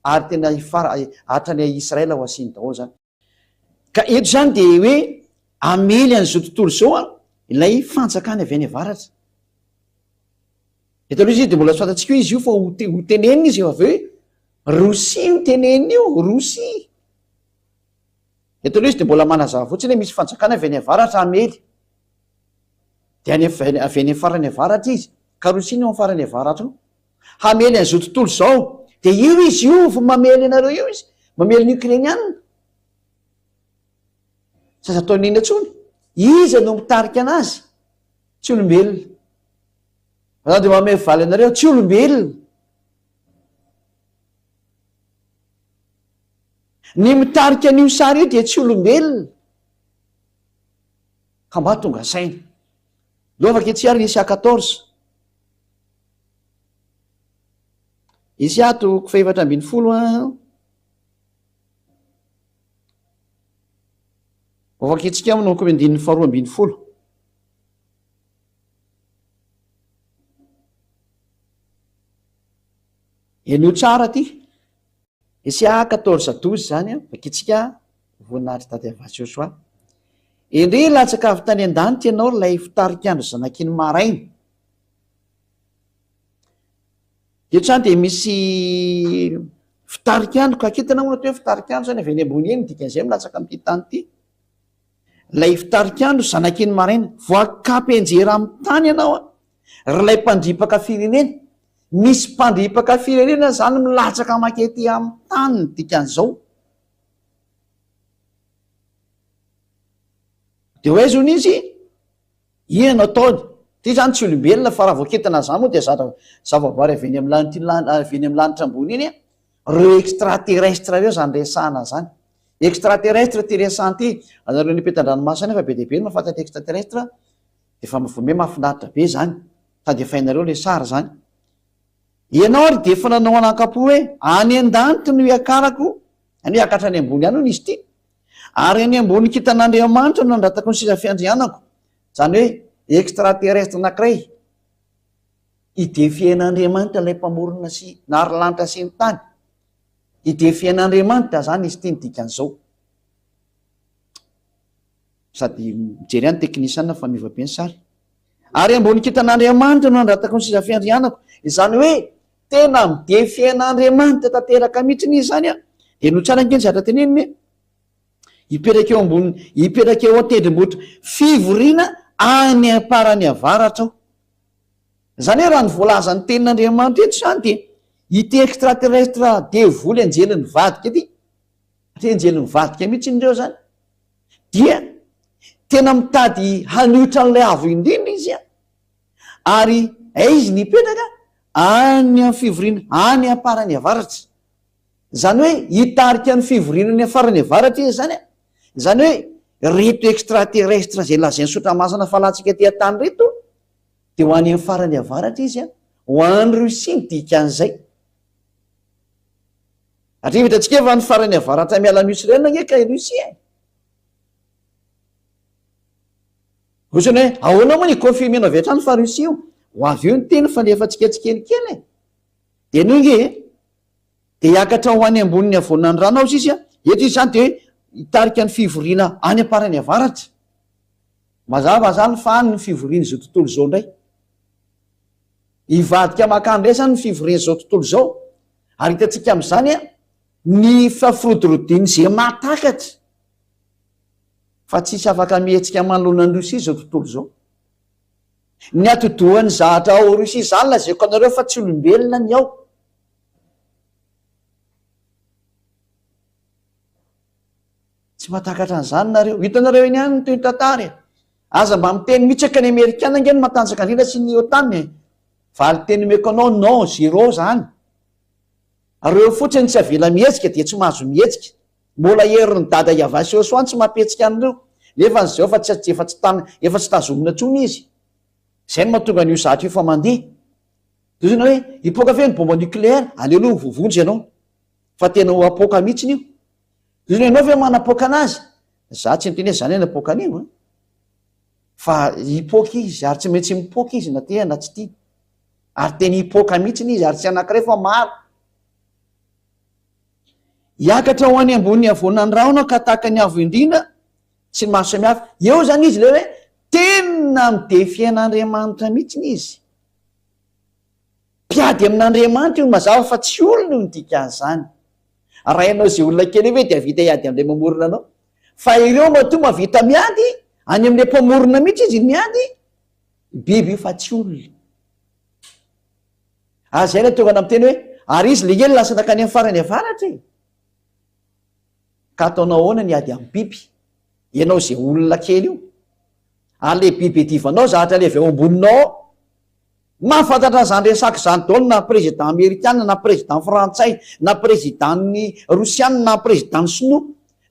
ary tena hifara, hatrany Israel ho asiany daholo izany. Ka eto izany dia hoe hamely an'izao tontolo izao ilay fanjakana avy any avaratra. Eto aloha izy dia mbola tsy fantatsika hoe izy io fa ho tenenina izy avy eo hoe Rosia io tenenina io, Rosia. Eto aloha izy dia mbola manazava fotsiny hoe misy fanjakana avy any avaratra hamely. Dia any avy any amin'ny farany avaratra izy. Ka Rosia no amin'ny farany avaratra ao. Hamely an'izao tontolo izao. Dia io izy io vao mamely anareo io izy. Mamely ny Ukrainiana. Tsy azo atao n'inona intsony. Iza no mitarika anazy? Tsy olombelona. Fa dia mamehy valy anareo, tsy olombelona. Ny mitarika an'io sary io dia tsy olombelona. Ka mba tonga saina. Lovaka etsy ary Isa 14. Isa toko fahefatra ambin'ny folo an. Hovakintsika manomboka amin'ny andininy faharoa ambin'ny folo. Henoy tsara ity. Esia 14 12 izany an, vakintsika voninahitry Dada Yavah Joshua. Endrey latsaka avy tany an-danitra ianao ry ilay fitarik'andro zanaky ny maraina. Eto izany dia misy fitarik'andro ka kintana moa no atao hoe fitarik'andro izany avy eny ambony eny, dikan'izay milatsaka amin'ity tany ity. Ilay fitarik'andro zanaky ny maraina, voakapy anjera amin'ny tany ianao an, ry ilay mpandripaka firenena. Misy mpandripaka firenena izany milatsaka mankety amin'ny tany ny dikan'izao. Dia ho aiza hono izy? Inona no ataony? Ity izany tsy olombelona fa raha vao kintana izany moa dia zatra zavaboary avy eny amin'ny lanitra avy eny amin'ny lanitra ambony eny an. Ireo extraterrestre ireo izany resahana izany. Extraterrestre ity resahana ity, anareo any ampitan-dranomasina any efa be dia be ny mahafantatra extraterrestre, dia efa vao miha mahafinaritra be izany. Sady efa hainareo ilay sary izany. Ianao ary dia efa nanao anankampo hoe any an-danitra no hiakarako, any hoe hiakatra any ambony any hono izy ity. Ary any ambony kintan'Andriamanitra no nandratako ny seza fiandrianako. Izany hoe extraterrestre anankiray. Hi-defier-n'Andriamanitra ilay Mpamorona sy nary lanitra sy ny tany. Hi-defier-n'Andriamanitra izany izy ity ny dikan'izao. Sady mijery ihany teknisiana fa miova be ny sary. Ary ambony kintan'Andriamanitra no nandratako ny seza fiandrianako. Izany hoe tena mi-defier-n'Andriamanitra tanteraka mihitsy izy izany an. Dia no tsara ange ny zavatra teneniny e. Hipetraka eo ambony, hipetraka eo an-tendrombohitra fivoriana any am-parany avaratra aho. Izany hoe raha ny voalazan'ny tenin'Andriamanitra eto izany dia ity extraterrestre devoly anjely nivadika ity, satria anjely nivadika mihitsy ireo izany, dia tena mitady hanohitra an'ilay avo indrindra izy an, ary aiza izy ny hipetraka? Any amin'ny fivoriana any am-parany avaratra. Izany hoe hitarika ny fivoriana any am-farany avaratra izy izany an, izany hoe ireto extraterrestre izay lazain'ny Soratra Masina fa latsaka ety an-tany ireto dia ho any amin'ny farany avaratra izy an, ho any Russie ny dikan'izay. Satria hitantsika fa ny farany avaratra miala an'i Ukraine ange ka i Russie e. Ohatrany hoe ahoana moa ny confirmer-nao avy hatrany fa Russie io? Ho avy eo ny teny fa alefantsika tsikelikely e. Dia anio nge e, dia hiakatra ho any ambonin'ny havoanan'ny rano aho sisa, eto izy izany dia hoe hitarika ny fivoriana any am-parany avaratra. Mazava izany fa any ny fivorian'izao tontolo izao indray. Hivadika mankany indray izany ny fivorian'izao tontolo izao. Ary hitantsika amin'izany ny fafirodirodian'izay mahatakatra fa tsisy afaka mihetsika manoloana an'i Russie izao tontolo izao. Ny atidohan'ny zahatra ao Russie izany lazaiko anareo fa tsy olombelona ny ao. Tsy mahatakatra an'izany nareo. Hitanareo eny ihany ny toy ny tantara e. Aza mba miteny mihitsy hoe ka ny amerikana ange no matanjaka indrindra sy ny otan e. Valin-teny omeko anao non, zéro zany. Reo fotsiny tsy avela mihetsika dia tsy mahazo mihetsika. Mbola herin'i dada Yavah sy Yosua tsy mampihetsika an'ireo. Nefa ny zao fa tsy efa tsy tana efa tsy tazomina intsony izy. Izay no mahatonga an'io zatra io fa mandeha. Toy izany hoe hipoaka ve ny bomba nucléaire? Aleo aloha ho voavonjy ianao. Fa tena ho apoaka mihitsiny io. Toy izany ianao ve manapoaka anazy? Za tsy niteny hoe za anie napoaka an'io an. Fa hipoaka izy ary tsy maintsy mipoaka izy na tia na tsy tia. Ary tena hipoaka mihitsiny izy ary tsy anankiray fa maro. Hiakatra ho any ambony havoanan'ny rahona ka tahaka ny avo indrindra sy ny maro samihafa. Eo izany izy ilay hoe tena mi-defier an'Andriamanitra mihitsiny izy. Mpiady amin'Andriamanitra io, mazava fa tsy olona io ny dikan'izany. Raha ianao izay olona kely io ve dia hahavita hiady amin'ilay mamorona anao? Fa ireo matoa mahavita miady, any amin'ilay mpamorona mihitsy izy miady, biby io fa tsy olona. Ary izay no tonga ana miteny hoe, ary izy le ela lasa nankany amin'ny farany avaratra e. Ka ataonao ahoana ny ady amin'ny biby? Ianao izay olona kely io. Ary le biby iadivanao zahatra le avy ao amboninao ao. Mahafantatra an'izany resaka izany daholo na président amerikana na président frantsay na président ny rosiana na président ny sinoa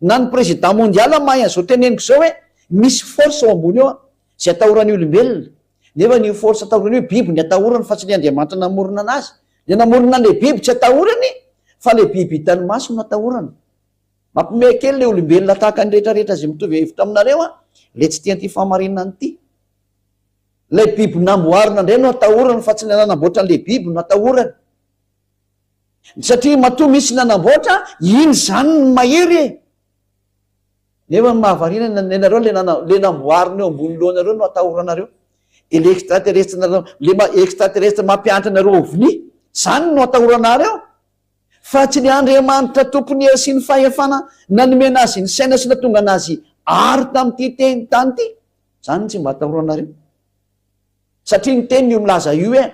na ny président mondial mahay an'izao teneniko izao hoe misy force ao ambony ao izay atahoran'ny olombelona nefa ny force atahorany io biby ny atahorany fa tsy le Andriamanitra namorona anazy le namorona an'le biby tsy atahorany fa le biby hitan'ny maso no atahorany mampiomehy kely le olombelona tahaka ny rehetra rehetra izay mitovy hevitra aminareo an le tsy tia an'ity fahamarinana ity Ilay biby namboarina indray no atahorany fa tsy ilay nanamboatra an'ilay biby no atahorany. Satria matoa misy nanamboatra, iny izany no mahery e! Nefa ny mahavariana ny anareo le nana le namboarina eo ambony lohanareo no atahoranareo. De le extraterrestre nareo le ma extraterrestre mampianatra anareo ovni, zany no atahoranareo? Fa tsy le Andriamanitra tompon'ny hery sy ny fahefana nanomena azy ny saina sy natonga anazy aro tamin'ity teny tany ity, zany no tsy mba atahoranareo. Satria ny teniny io milaza io hoe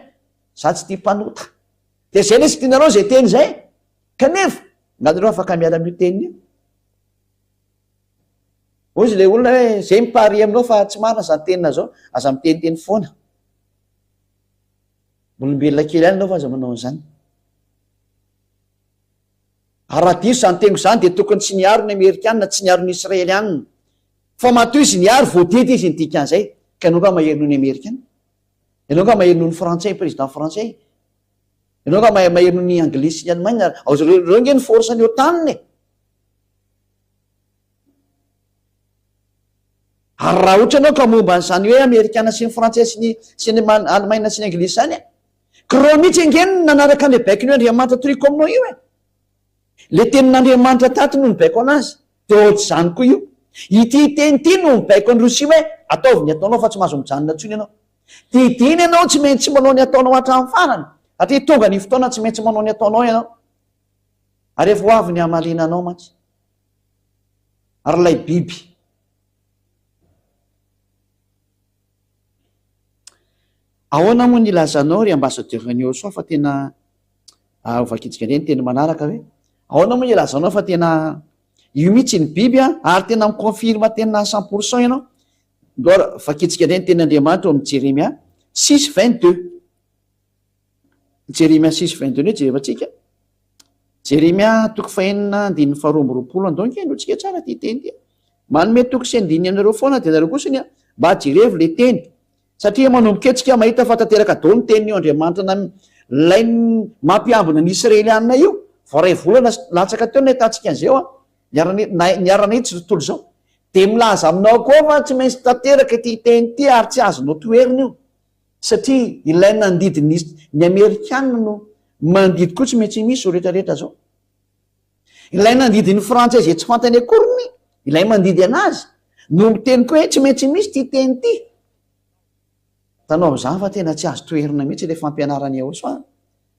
za tsy tia mpanota. Dia zay le tsy tianareo zay teny zay. Kanefa, nga nareo afaka miala amin'io teniny io? Hoy izy le olona hoe zay mi-parie aminao fa tsy marina zany tenina zao, aza miteniteny foana. Olombelona kely ihany ianao fa aza manao an'izany. Ary raha diso izany teniko izany dia tokony tsy niaro ny Amerikana, tsy niaro ny Israelianina. Fa matoa izy niaro, voadidy izy ny dikan'izay. Ka ianao nga mahery noho ny Amerikana? Ianao nga mahery noho ny Frantsay, président frantsay? Ianao nga mahery noho ny Anglisy sy ny Allemagne? Ao zareo, ireo nge ny force ny OTAN e! Ary raha ohatra ianao ka momba an'izany hoe Amerikana sy ny Frantsay sy ny sy ny Alemaina sy ny Anglisy izany e, k'ireo mihitsy ange no nanaraka an'ilay baikon'io Andriamanitra toriko aminao io e. Ilay tenin'Andriamanitra tato no nibaiko anazy, dia ohatr'izany koa io. Ity teny ity no mibaiko an'i Rosia hoe ataovy ny ataonao fa tsy mahazo mijanona intsony ianao. Didiana ianao tsy maintsy manao ny ataonao hatramin'ny farany, satria tonga ny fotoana tsy maintsy manao ny ataonao ianao. Ary efa ho avy ny hamaliana anao mantsy. Ary ilay biby. Ahoana moa ny ilazanao ry ambassadeur ny Osoa fa tena ah, hovakintsika indray ny teny manaraka hoe ahoana moa ny ilazanao fa tena io mihitsy ny biby a ary tena mi-confirme tena 100% ianao. Ndao vakintsika indray ny tenin'Andriamanitra ao amin'ny Jeremia 6:22. Jeremia 6:22 ndray jerevantsika. Jeremia toko fahenina andininy faharoa amby roapolo andao ange henointsika tsara ity teny ity. Manome toko sy andininy anareo foana dia nareo kosa ny mba jerevo le teny. Satria manomboka eo tsika mahita fa tanteraka daholo ny tenin'io Andriamanitra na lay mampiambina ny Israelianina io. Vao iray volana latsaka teo nahitantsika an'izay eo niara-nahitsy izao tontolo izao. Dia milaza aminao koa fa tsy maintsy tanteraka ity teny ity ary tsy azonao toherina io. Satria ilay nandidy ny ny amerikana no mandidy koa tsy maintsy misy zao rehetra rehetra zao. Ilay nandidy ny frantsay izay tsy fantany akoriny, ilay mandidy anazy no miteny koa hoe tsy maintsy misy ity teny ity. Hitanao amin'izany fa tena tsy azo toherina mihitsy ilay fampianaran'i Yahoshuah.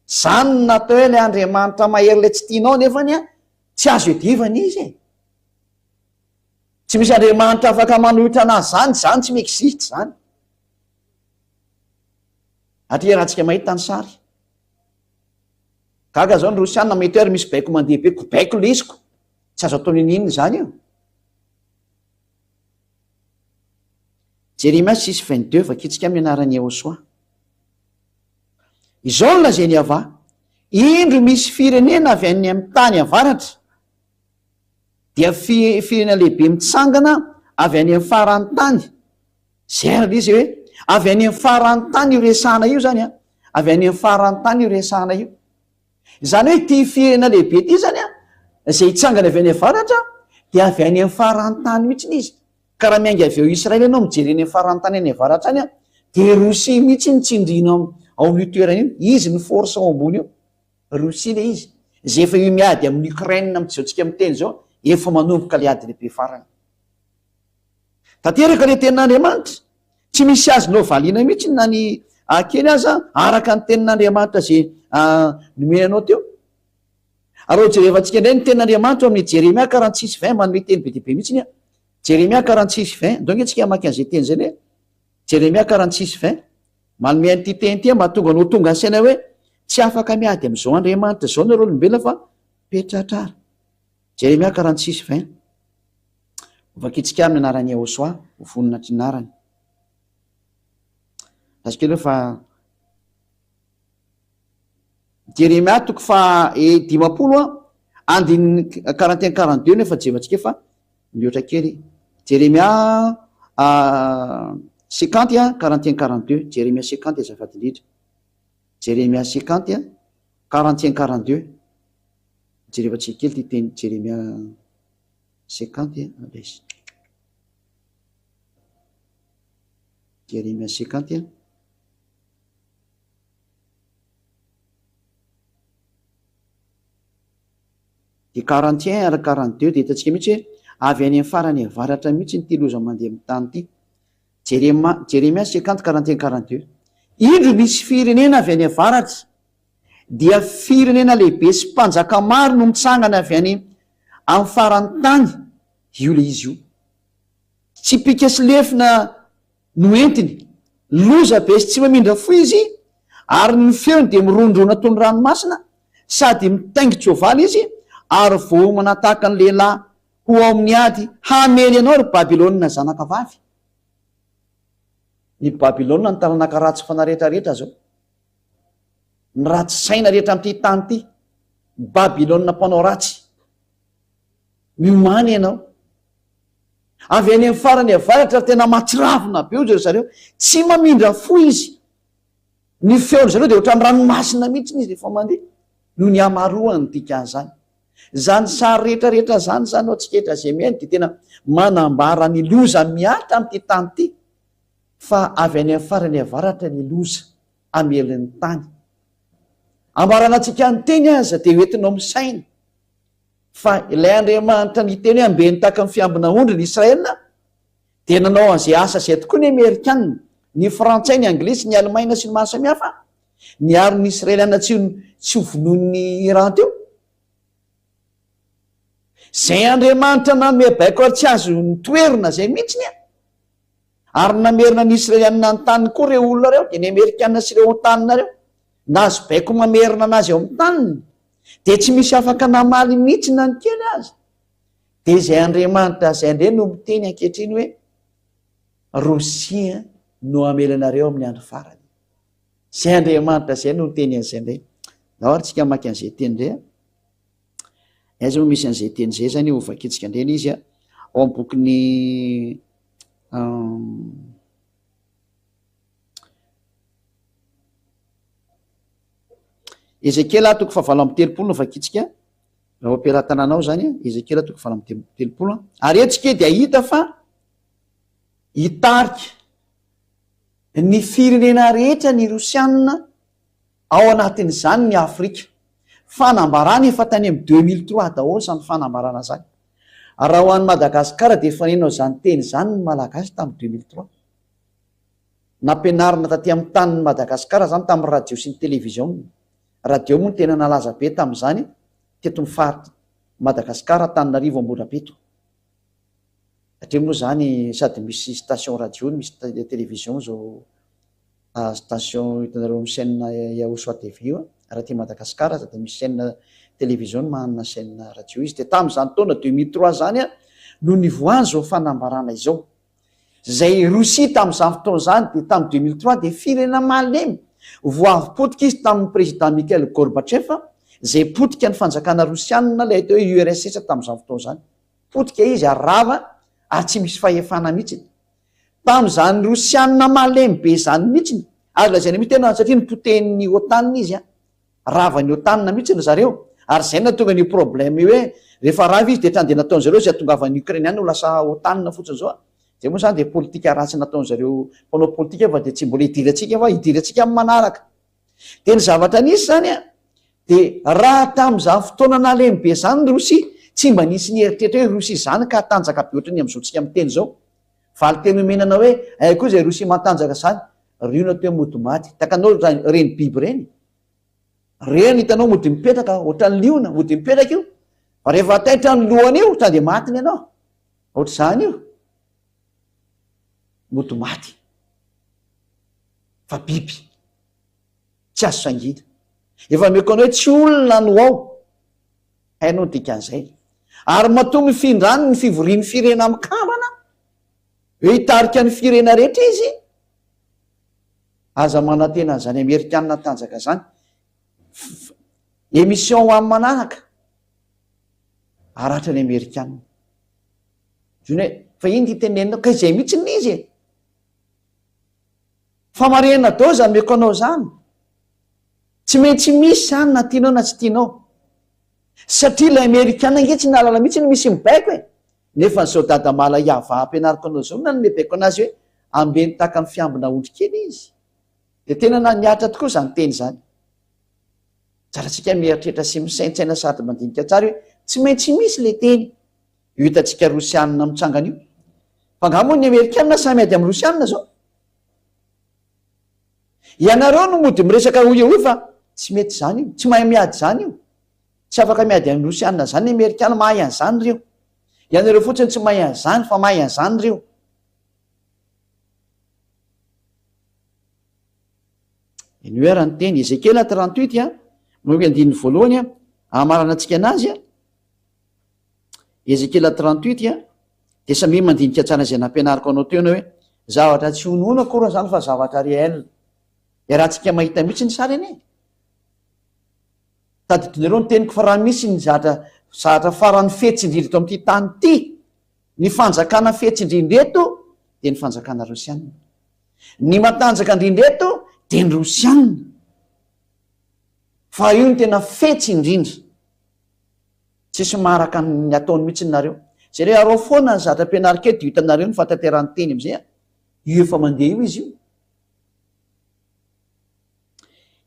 Izany no natao hoe ilay Andriamanitra mahery ilay tsy tianao nefany tsy azo iadivana izy e. Tsy misy Andriamanitra afaka manohitra anazy izany, izany tsy mi-existe izany. Aty iarahantsika mahita ny sary. Gaga zao ny Rosiana mety hoe ary misy baiko mandeha be ko baiko le izy ko. Tsy azo atao niniana izany io. Jeremia 6:22 vakitsika amin'ny anaran'i Yehosoa. Izao no lazain'i Yavah, indro misy firenena avy any amin'ny tany avaratra, dia firenena lehibe mitsangana avy any amin'ny faran'ny tany, Zay ary ilay izy hoe avy any amin'ny faran'ny tany io resahana io zany an, avy any amin'ny faran'ny tany io resahana io. Izany hoe ity firenena lehibe ity zany an, izay hitsangana avy any avaratra dia avy any amin'ny faran'ny tany mihitsy izy. Ka raha miainga avy ao Israely ianao mijery any amin'ny faran'ny tany any avaratra any an, dia Rosia mihitsy no tsindriana ao amin'io toerana io. Izy no force ao ambony io. Rosia ilay izy. Izay efa io miady amin'i Ukraine amin'izao tsika miteny izao, efa manomboka ilay ady lehibe farany. Tanteraka ilay tenin'Andriamanitra. Tsy misy azonao valiana mihitsy na ny kely aza araka ny tenin'Andriamanitra izay nomena anao teo. Ary raha jerevantsika indray ny tenin'Andriamanitra ao amin'ny Jeremia 46 20 manome teny be dia be mihitsy ny Jeremia 46 20 ndao nge tsika hamaky an'izay teny izay hoe Jeremia 46 20 manome an'ity teny ity mba tonga anao tonga ny saina hoe tsy afaka miady amin'izao Andriamanitra izao nareo olombelona fa petratrara. Jeremia 46 20 Hovakintsika amin'ny anaran'i Yahoshuah ho voninahitry ny anarany. Azo kely hoe fa Jeremia toko faha e 50 a andininy 41 42 no efa jevantsika fa mihoatra kely. Jeremia 50 a 41 42 Jeremia 50 azafady indrindra. Jeremia 50 a 41 42 Jerevantsika kely ity teny Jeremia 50 a ilay izy. Jeremia 50 a. Dia 41 ary 42 dia hitantsika mihitsy hoe avy any amin'ny farany avaratra mihitsy ity loza mandeha amin'ny tany ity. Jerema, Jeremia 50, 41, 42. Indro misy firenena avy any avaratra, dia firenena lehibe sy mpanjaka maro no mitsangana avy any amin'ny faran'ny tany. Io ilay izy io. Tsipìka sy lefona no entiny. Loza be sy tsy mamindra fo izy, ary ny feony dia mirondrona toy ny ranomasina, sady mitaingin-tsoavaly izy, ary voaomana tahaka ny lehilahy ho ao amin'ny ady hamely anao, ry Babylona zanakavavy. Ny Babylona ny taranaka ratsy fanahy rehetra rehetra zao. Ny ratsy saina rehetra amin'ity tany ity. Babylona mpanao ratsy. Miomàna ianao. Avy any amin'ny farany avaratra ary tena mahatsiravina be hoy zareo. Tsy mamindra fo izy. Ny feon-dry zareo dia ohatran'ny ranomasina mihitsy izy rehefa mandeha. Noho ny hamaroany ny dikan'izany. Izany sary rehetra rehetra izany izany ho antsika eto izay mihaino dia tena manambara ny loza mihatra amin'ity tany ity fa avy any amin'ny farany avaratra ny loza hamely ny tany. Ambarana antsika ny teny aza dia hoentinao misaina fa ilay Andriamanitra niteny hoe ambeno tahaka ny fiambina ondry ny Israel dia nanao an'izay asa izay tokoa ny Amerikana, ny Frantsay, ny Anglisy, ny Alemaina sy ny maro samihafa niaro ny Israeliana tsy tsy ho vonoin'ny Iran teo. Izay Andriamanitra nanome baiko ary tsy azo notoherina izay mihitsy ny ary namerina ny Israeliana ny taniny koa ireo olona ireo dia ny Amerikana sy ireo tanina ireo nahazo baiko mamerina anazy ao amin'ny taniny dia tsy misy afaka namaly mihitsy na ny kely aza. Dia izay Andriamanitra izay indray no miteny ankehitriny hoe Rosia no hamely anareo amin'ny andro farany. Izay Andriamanitra izay no niteny an'izay indray. Ndao ary tsika hamaky an'izay teny indray a. Aiza moa misy an'izay teny izay zany ho vakintsika indray ny izy a. Ao amin'ny bokin'ny Ezekiela toko fahavalo amby 30 no vakintsika. Raha ao am-pelatanana ao izany, Ezekiela toko 38. Ary eto isika dia hita fa hitarika ny firenena rehetra ny Rosiana, ao anatin'izany ny Afrika. Fanambarana efa tany amin'ny 2003 daholo izany fanambarana izany. Raha ho an'i Madagasikara dia efa nino izany teny izany ny Malagasy tamin'ny 2003. Nampianarina taty amin'ny tanin'i Madagasikara izany tamin'ny radio sy ny televiziona. Radio moa no tena nalaza be tamin'izany teto amin'ny faritra Madagasikara, Antananarivo, Ambohidrapeto. Satria moa izany sady misy station radio no misy télévision izao station hitanareo amin'ny chaîne Yahosoa TV io raha aty Madagascar aza dia misy chaîne télévision no manana chaîne radio izy. Dia tamin'izany taona 2003 izany no nivoahany izao fanambarana izao. Izay Rosia tamin'izany fotoana izany dia tamin'ny 2003 dia firenena malemy vao avy potika izy tamin'ny président Mikhail Gorbatchev izay potika ny fanjakana rosianina ilay atao hoe URSS tamin'izany fotoana izany. Potika izy ary rava ary tsy misy fahefana mihitsy. Tamin'izany rosianina malemy be izany mihitsy, azo lazaina mihitsy tena satria nopotehin'ny OTAN izy an. Ravan'ny OTAN mihitsy ry zareo. Ary izay no nahatonga an'io problème io hoe rehefa rava izy dia hatrany dia nataon-dry zareo izay hahatongavan'ny Ukrainiana ho lasa OTAN fotsiny izao. Izay moa izany dia politika ratsy nataon-dry zareo mpanao politika fa dia tsy mbola hidirantsika fa hidirantsika amin'ny manaraka. Dia ny zavatra nisy izany an, dia raha tamin'izany fotoana nalemy be izany ny Rosia, tsy mba nisy nieritreritra hoe Rosia izany ka hatanjaka be ohatran'ny amin'izao tsika miteny izao. Valin-teny omena anao hoe aiza koa izay Rosia matanjaka izany, rio no atao hoe mody maty. Takanao ireny biby ireny, ireny hitanao mody mipetraka ohatran'ny liona, mody mipetraka io, fa rehefa taitra ny lohany io, sao dia matiny ianao. Ohatr'izany io. Mody maty. Fa biby. Tsy azo sangiana. Efa ameko anao hoe tsy olona no ao. Hainao ny dikan'izay. Ary matoa mifindra any ny fivorian'ny firena mikambana, hoe hitarika ny firena rehetra izy, aza manantena an'izany amerikanina tanjaka izany. Émission ho amin'ny manaraka. Haratra ny amerikanina. Zony hoe, fa iny ty teneninao, ka izay mihitsy ny izy e. Famarihana dose ameko anao zany. Tsy maintsy misy zany na tianao na tsy tianao. Satria ilay amerikana ange tsy nahalala mihitsy ny misy mibaiko e. Nefa ny zao dada malaiava ampianariko anao zao no nanome baiko anazy hoe ambeno tahaka ny fiambina ondry kely izy. Dia tena nihatra tokoa izany teny izany. Tsara antsika mieritreritra sy misaintsaina sady mandinika tsara hoe. Tsy maintsy misy le teny. Io hitantsika Rosianina mitsangana io. Fa angaha moa ny Amerikanina sahy miady amin'ny Rosianina zao? Ianareo no mody miresaka hoy eo fa tsy mety izany io. Tsy mahay miady izany io. Tsy afaka miady amin'ny Rosianina izany ny Amerikana, mahay an'izany ireo. Ianareo fotsiny tsy mahay an'izany fa mahay an'izany ireo. Henoy ary ny teny, Ezekiela 38 a, manomboka andininy voalohany a, hamarana antsika anazy a. Ezekiela 38 a, dia samia mandinika tsara izay nampianariko anao teo ianao hoe zavatra tsy honohono akory izany fa zavatra réel. Iarahantsika mahita mihitsy ny sary anie. Tadidinareo ny teniko fa raha misy ny zatra zatra farany fetsy indrindra eto amin'ity tany ity, ny fanjakana fetsy indrindra eto dia ny fanjakana rosianina. Ny matanjaka indrindra eto dia ny rosianina. Fa io no tena fetsy indrindra. Tsisy maharaka ny ataony mihitsy nareo. Jereo arao foana ny zatra ampianariko eto dia hitanareo ny fahatanterahan'ny teny amizay a. Io efa mandeha io izy io.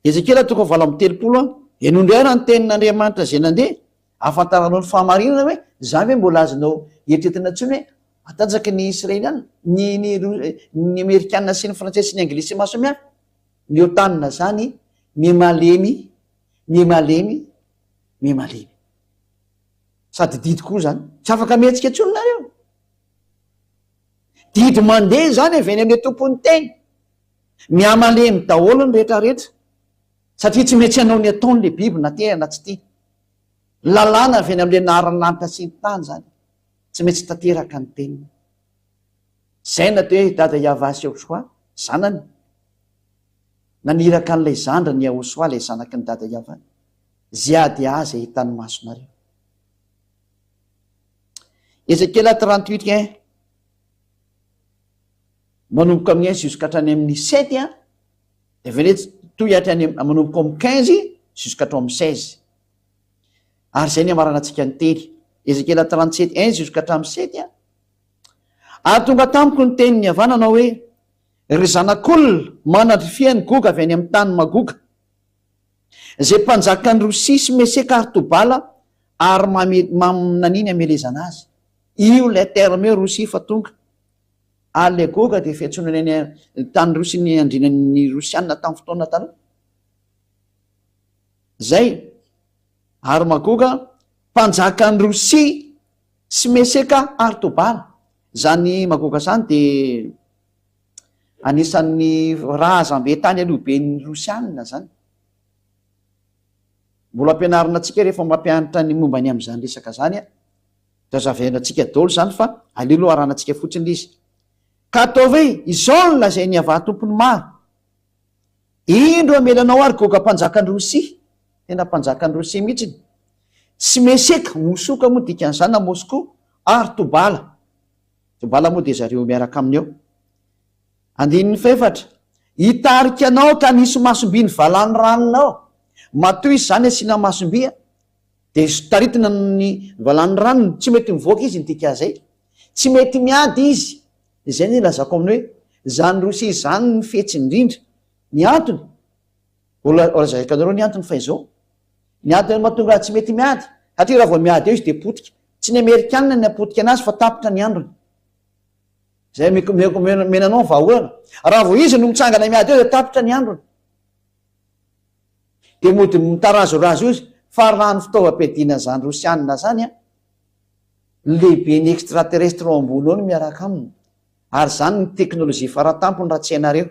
Ezekiela toko 38 a, Henoy indray ary ny tenin'Andriamanitra izay nandeha, ahafantaranao ny fahamarinana hoe izany ve mbola azonao eritreretina intsony hoe matanjaka ny Israeliana, ny ny ny Amerikana sy ny Frantsay sy ny Anglisy maro samihafa. Ny OTAN izany miha-malemy, miha-malemy, miha-malemy. Sady didy koa izany. Tsy afaka mihetsika intsony nareo. Didy mandeha izany avy any amin'ilay tompon'ny teny. Mihamalemy daholo ny rehetra rehetra satria tsy maintsy hanao ny ataony le biby na tia na tsy tia. Lalàna avy any amin'ilay naharan'ny lanitra sy ny tany izany. Tsy maintsy tanteraka ny teniny. Izay no atao hoe Dada Yavah sy Yahoshua, zanany. Naniraka an'ilay zandriny Yahoshua, ilay zanaky ny Dada Yavah. Izay ahy izay hitan'ny masonareo. Ezekiela 38 un. Manomboka amin'ny un jusqu'à hatrany amin'ny sept an, dia avy eo indray toy hatrany manomboka ao amin'ny quinze jusqu'à hatrao amin'ny seize. Ary izay ny hamaranantsika ny teny. Ezekiela 37 un jusqu'à hatramin'ny sept an. Ary tonga tamiko ny tenin'i Yavah nanao hoe, Ry zanak'olona, manandrifia an'i Goga avy any amin'ny tany Magoga, izay mpanjakan'i Rosia sy Meseka ary Tobala, ary maminania ny hamelezana azy. Io ilay terme hoe Rosia fa tonga. Ary ilay Goga dia fiantsoana ny any tany Rosia ny andrianan'ny Rosiana tamin'ny fotoana taloha. Izay. Ary Magoga, mpanjakan'i Rosia sy Meseka ary Tobala. Izany Magoga izany dia anisan'ny razambe tany aloha ben'ny Rosiana izany. Mbola ampianarina antsika rehefa mampianatra ny momba ny amin'izany resaka izany an. Dia azo averina antsika daholo izany fa aleo aloha aranantsika fotsiny ilay izy. Ka ataovy hoe, izao no lazain'i Yavah Tompon'ny maro, Indro hamela anao aho ry Goga mpanjakan'i Rosia, tena mpanjakan'i Rosia mihitsiny, sy Meseka, Mosoka moa dikan'izany na Moscou, ary Tobala. Tobala moa dia zareo miaraka aminy ao. Andininy fahefatra, Hitarika anao ka nisy masomby ny valanoranonao. Matoa izy izany asiana masomby a! Dia taritina ny valanoranony, tsy mety mivoaka izy ny dikan'izay. Tsy mety miady izy. Izay no ilazako amin'ny hoe, izany Rosia izany no fetsy indrindra. Ny antony, mbola holazaiko anareo ny antony fa izao, ny antony mahatonga azy tsy mety miady, satria raha vao miady eo izy dia potika. Tsy ny Amerikanina ny hapotika anazy fa tapitra ny androny. Izay omeko omena anao ny vahaolana. Raha vao izy no mitsangana miady eo dia tapitra ny androny. Dia mody mitarazorazo eo izy. Fa raha ny fitaovam-piadiana izany Rosianina izany an, ny lehiben'ny extraterrestre ao ambony ao no miaraka aminy. Ary izany ny teknolojia faratampony raha tsy hainareo.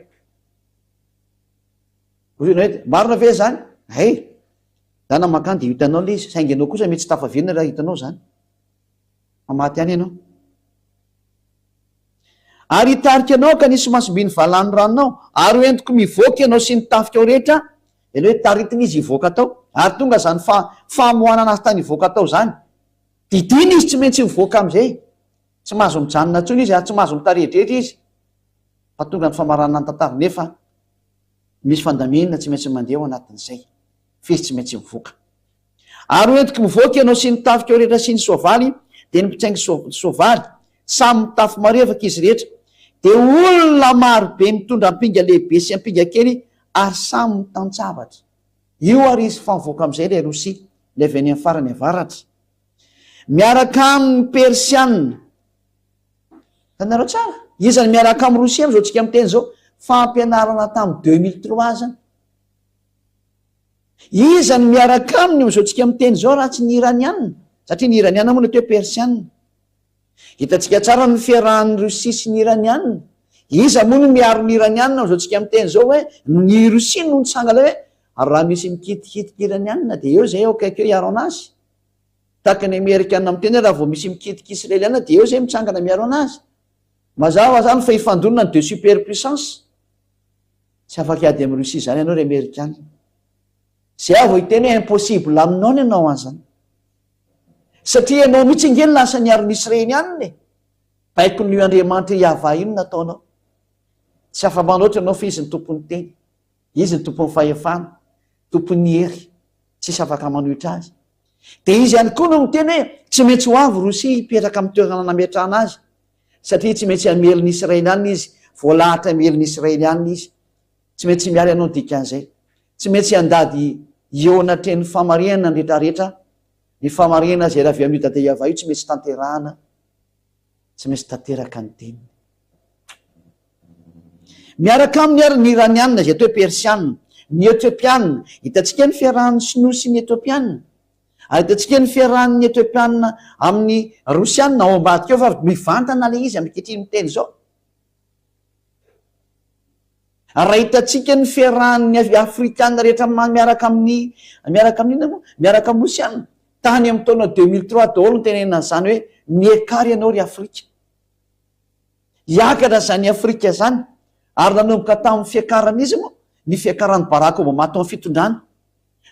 Hoy ianao hoe, marina ve izany? Hay! Zany mankany dia hitanao ilay izy, saingy ianao kosa mety tsy tafaverina raha hitanao izany. Fa maty ihany ianao. Ary hitarika anao ka nisy masom-by ny valanoranonao, ary ho entiko mivoaka ianao sy ny tafikao rehetra, ilay hoe taritina izy hivoaka tao, ary tonga izany fa, famoanana azy tany hivoaka tao izany. Didiana izy tsy maintsy mivoaka amin'izay. Tsy mahazo mijanona intsony izy ary tsy mahazo mitaredretra izy. Fa tonga ny famaranana ny tantara, nefa misy fandaminana tsy maintsy mandeha ao anatin'izay. F'izy tsy maintsy mivoaka. Ary ho entiko mivoaka ianao sy ny tafikao rehetra sy ny soavaly, dia ny mpitsaingy soavaly, samy mitafy marevaka izy rehetra, dia olona maro be mitondra ampinga lehibe sy ampinga kely ary samy mitan-tsabatra. Io ary izy fa mivoaka amin'izay ilay Rosia, ilay avy any amin'ny farany avaratra. Miaraka aminy Persiana. Hitanareo tsara? Iza no miaraka amin'i Rosia amin'izao tsika miteny izao? Fampianarana tamin'ny 2003 zany. Iza no miaraka aminy amin'izao tsika miteny izao raha tsy ny Iraniana? Satria ny Iraniana moa no atao hoe Persiana. Hitantsika tsara ny fiarahan'i Russie sy ny Iraniana. Iza moa no miaro ny Iraniana amin'izao tsika miteny izao hoe ny Russie no nitsangana hoe raha misy mikitikitika Iraniana dia eo izay eo akaiky eo hiaro an'azy. Tahaka ny Amerikana miteny hoe raha vao misy mikitika Israeliana dia eo izay mitsangana miaro an'azy. Mazava izany fa hifandonana ny deux superpuissances. Tsy afaka hiady amin'i Russie izany ianao ry Amerikana. Izay aho vao hiteny hoe impossible aminao ny hanao an'izany. Satria ianao mihitsy ange no lasa niaro ny Israelianina e! Baikon'io Andriamanitra Yavah io no nataonao. Tsy afa-manoatra ianao fa Izy no tompon'ny teny. Izy no tompon'ny fahefana, tompon'ny hery. Tsisy afaka manohitra Azy. Dia Izy ihany koa no miteny hoe tsy maintsy ho avy Rosia hipetraka amin'ny toerana nametrahana azy. Satria tsy maintsy hamely ny Israelianina Izy. Voalahatra hamely ny Israelianina Izy. Tsy maintsy miala ianao ny dikan'izay. Tsy maintsy handady eo anatrehan'ny fahamarinana ny rehetrarehetra. Ny fahamarinana izay avy amin'io Dada Yavah io tsy maintsy tanterahana. Tsy maintsy tanteraka ny teniny. Miaraka aminy ary ny Iranianina izay atao hoe Persianina, ny Etiopianina. Hitantsika ny fiarahan'ny Sinoa sy ny Etiopianina. Ary hitantsika ny fiarahan'ny Etiopianina amin'ny Rosianina ao ambadika ao fa mivantana ilay izy ankehitriny miteny izao. Raha hitantsika ny fiarahan'ny Afrikana rehetra miaraka amin'ny, miaraka amin'ny inona moa? Miaraka amin'ny Rosiana. Tany amin'ny taona 2003 daholo no tenenina an'izany hoe miakara ianao ry Afrika. Hiakatra izany Afrika izany. Ary nanomboka tamin'ny fiakaran'iza moa? Ny fiakaran'i Barack Obama tao amin'ny fitondrana.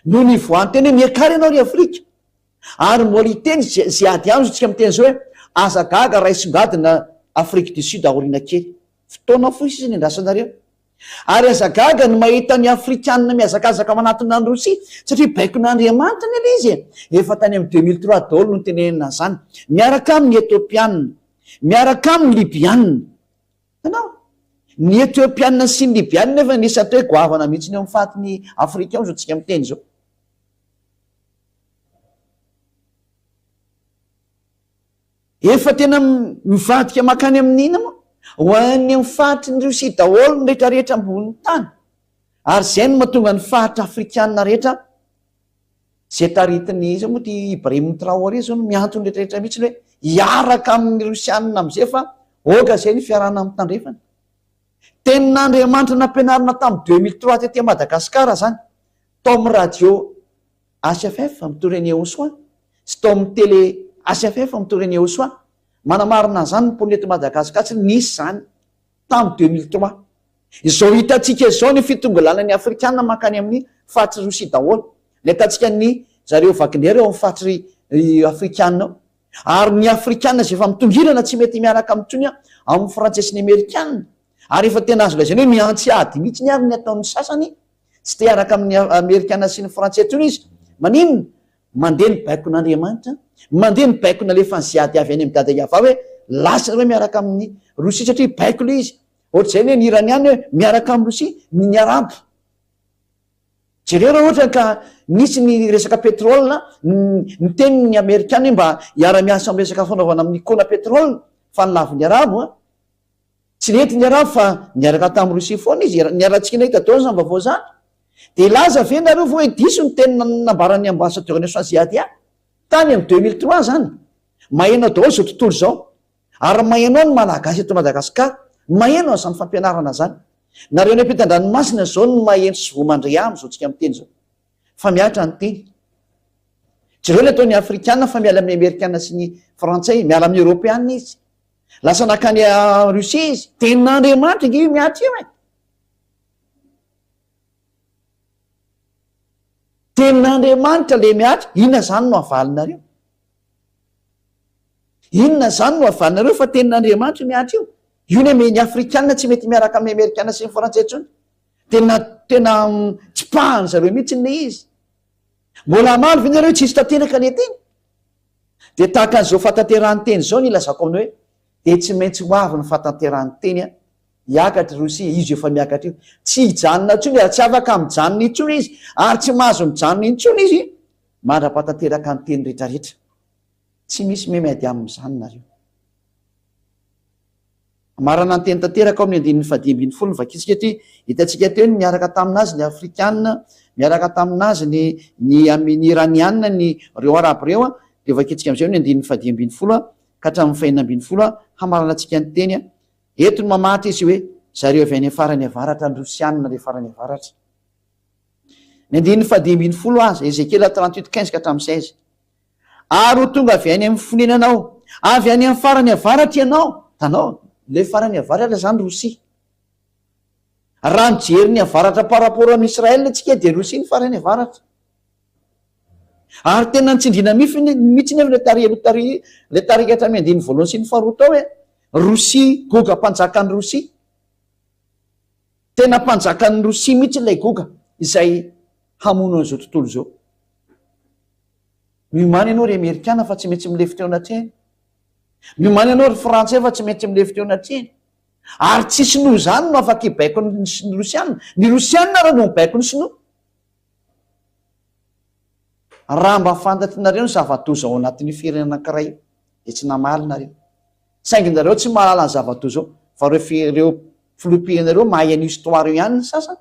No nivoahan'ny teny hoe miakara ianao ry Afrika. Ary mbola hiteny izay ady ihany izao tsika miteny izao hoe aza gaga raha hisongadina Afrique du Sud aoriana kely. Fotoana fohy sisa ny andrasanareo. Ary aza gaga ny mahita ny Afrikanina mihazakazaka manatona an'i Rosia satria baikon'Andriamanitra anie ilay izy e! Efa tany amin'ny 2003 daholo no nitenenana an'izany. Miaraka aminy ny Etiopianina. Miaraka aminy ny Libianina. Hitanao? Ny Etiopianina sy ny Libianina nefa nisy atao hoe goavana mihitsy eo amin'ny fatin'i Afrika ao izao tsika miteny izao. Efa tena mivadika mankany amin'ny inona moa? Ho any amin'ny faritry ny Rosia daholo ny rehetra rehetra ambonin'ny tany. Ary izay no mahatonga ny faritra afrikanina rehetra izay taritin'ny iza moa ity Ibrahim Traoré izao no miantso ny rehetra rehetra mihitsy hoe hiaraka amin'ny Rosianina amin'izay fa oka izay ny fiarahana amin'ny tandrefana. Tenin'Andriamanitra nampianarina tamin'ny 2003 tety Madagasikara izany tao amin'ny radio HFF mitory an'i Ehosoa sy tao amin'ny tele HFF mitory an'i Ehosoa. Manamarina an'izany ny mponina eto Madagascar tsy nisy izany tamin'ny 2003. Izao hitantsika izao ny fitongilanan'ny Afrikana mankany amin'ny faritry Rosia daholo. Ny ahitantsika ny zareo Wagner eo amin'ny faritry Afrikana eo. Ary ny Afrikana izay efa mitongilana tsy mety miaraka amintsony amin'ny Frantsay sy ny Amerikana. Ary efa tena azo lazaina hoe mihantsy ady mihitsy ary ny ataon'ny sasany. Tsy te hiaraka amin'ny Amerikana sy ny Frantsay intsony izy. Maninona? Mandeha ny baikon'Andriamanitra, mandeha ny baiko nalefan'i Ziady avy any amin'i Dada Yavah hoe lasa nareo miaraka amin'ny Rosia satria baiko ilay izy. Ohatr'izay ny hoe ny Iraniana hoe miaraka amin'i Rosia, ny ny Arabo. Jereo raha ohatra ka nisy ny resaka pétrole, niteny ny Amerikana hoe mba hiara-miasa amin'ny resaka fanaovana amin'ny kona pétrole fa nolavin'ny Arabo an. Tsy nety ny Arabo fa niaraka tamin'i Russie foana izy, niarahantsika nahita daholo izany vaovao izany. Dia hilaza ve nareo fa hoe diso ny teny nambaran'ny ambassadeur-n'i Swaziadia tany amin'ny 2003 izany? Maheno daholo izao tontolo izao. Ary maheno ao ny Malagasy eto Madagascar, maheno an'izany fampianarana izany. Nareo any ampitan-dranomasina izao no maheno sy voa mandre ahy amin'izao tsika miteny izao. Fa mihatra ny teny. Jereo ny ataon'ny Afrikana fa miala amin'ny Amerikana sy ny Frantsay, miala amin'ny Eoropeana izy. Lasa nankany Russie izy. Tenin'Andriamanitra ange io mihatra io e. Tenin'Andriamanitra le mihatra, inona zany no havalinareo? Inona zany no havalinareo fa tenin'Andriamanitra io mihatra io? Io ny ny Afrikana tsy mety miaraka amin'ny Amerikana sy ny Frantsay intsony. Tena tena tsipahany zareo mihitsy le izy. Mbola hamaly ve nareo tsisy tanteraka ny teny? Dia tahaka an'izao fahatanterahan'ny teny izao no ilazako aminao hoe dia tsy maintsy ho avy ny fahatanterahan'ny teny an! Hiakatra i Rosia, izy efa miakatra io. Tsy hijanona intsony ary tsy afaka mijanona intsony izy ary tsy mahazo mijanona intsony izy mandra-pahatanteraka ny teny rehetrarehetra. Tsy misy me miady amin'izany nareo. Marana ny teny tanteraka ao amin'ny andininy fahadimy ambinifolo ny vakintsika ety. Hitantsika teo ny niaraka tamin'azy ny Afrikana, miaraka tamin'azy ny ny ny Iraniana, ny ireo Arabo ireo. Dia vakintsika amin'izay ny andininy fahadimy ambinifolo ka hatramin'ny fahenina ambinifolo hamaranantsika ny teny. Eto no mamaritra izy hoe zareo avy any farany avaratra, ny Rosiana ilay farany avaratra. Ny andininy fahadimy ambinifolo aza, Ezekiela 38 15 ka hatramin'ny 16. Ary ho tonga avy any amin'ny fonenanao, avy any amin'ny farany avaratra ianao. Hitanao, ilay farany avaratra izany Rosia. Raha mijery ny avaratra par rapport amin'i Israël isika dia Rosia ny farany avaratra. Ary tena nitsindriana mifiny mihitsy nefa ilay tary aloha tary ilay tarika hatramin'ny andininy voalohany sy ny faharoa tao hoe Rosia, Goga mpanjakan'i Rosia. Tena mpanjakan'i Rosia mihitsy ilay Goga izay hamono an'izao tontolo izao. Miomàna ianao ry Amerikana fa tsy maintsy milefitra eo anatrehany. Miomàna ianao ry Frantsay fa tsy maintsy milefitra eo anatrehany. Ary tsy Sinoa izany no afaka hibaiko ny Rosiana. Ny Rosiana ary no mibaiko ny Sinoa. Raha mba fantatrinareo ny zava-doza ao anatin'io firenena anankiray io, dia tsy namaly nareo. Saingy nareo tsy mahalala ny zava-doza ao, fa ireo ireo filoham-pirenena ireo mahay an'io histoire io ihany ny sasany.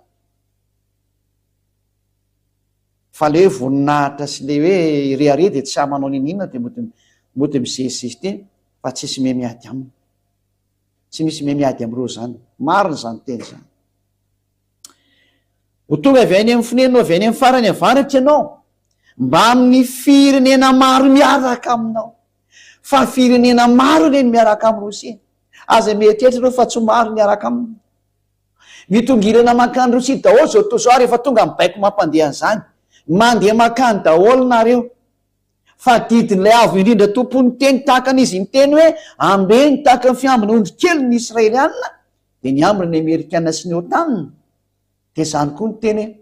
Fa le hoe voninahitra sy le hoe rehareha dia tsy sahy manao n'inon'inona dia mody mody mizezizezy teny fa tsisy me miady aminy. Tsy misy me miady amin'ireo izany. Marina izany teny izany. Ho tonga avy any amin'ny fonenanao avy any amin'ny farany avaratra ianao, mbamin'ny firenena maro miaraka aminao. Fa firenena maro anie ny miaraka amin'i Rosia. Aza mieritreritra ianao fa tsy maro ny miaraka aminy. Mitongilana mankany Rosia daholo izao tontolo izao ary efa tonga ny baiko mampandeha an'izany. Mandeha mankany daholo nareo. Fa didin'ilay Avo Indrindra Tompon'ny teny tahaka an'izy niteny hoe ambeno tahaka ny fiambina ondry kely ny Israeliana dia niambina ny Amerikana sy ny OTAN. Dia izany koa ny teny hoe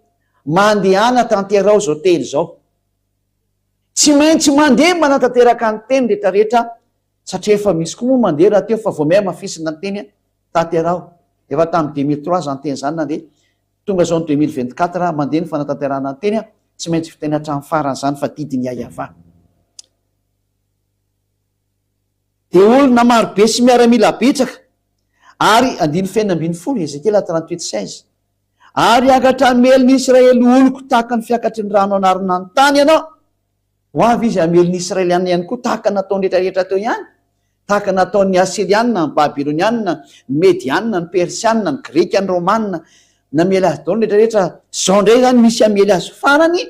mandehana tanteraho izao teny izao. Tsy maintsy mandeha manatanteraka ny teny rehetrarehetra satria efa misy koa moa mandeha rahateo fa vao miha hamafisina ny teny Tanteraho. Efa tamin'ny 2003 izany teny izany nandeha. Tonga izao ny 2024, mandeha ny fanatanterahana ny teny, tsy maintsy vitaina hatramin'ny farany izany fa didin'i Yahyafa. Dia olona marobe sy miaramila betsaka. Ary, andininy fahenina ambinifolo, Ezekiela 38 16. Ary hiakatra hamely ny Israely oloko tahaka ny fiakatry ny rano hanarona ny tany ianao. Ho avy izy hamely ny Israeliana ihany koa tahaka ny nataony rehetra rehetra teo ihany, tahaka ny nataon'ny Asyriana, ny Babyloniana, ny Mediana, ny Persiana, ny Grika, ny Romana, namely azy daholo ny rehetra rehetra. Izao indray izany misy hamely azy farany,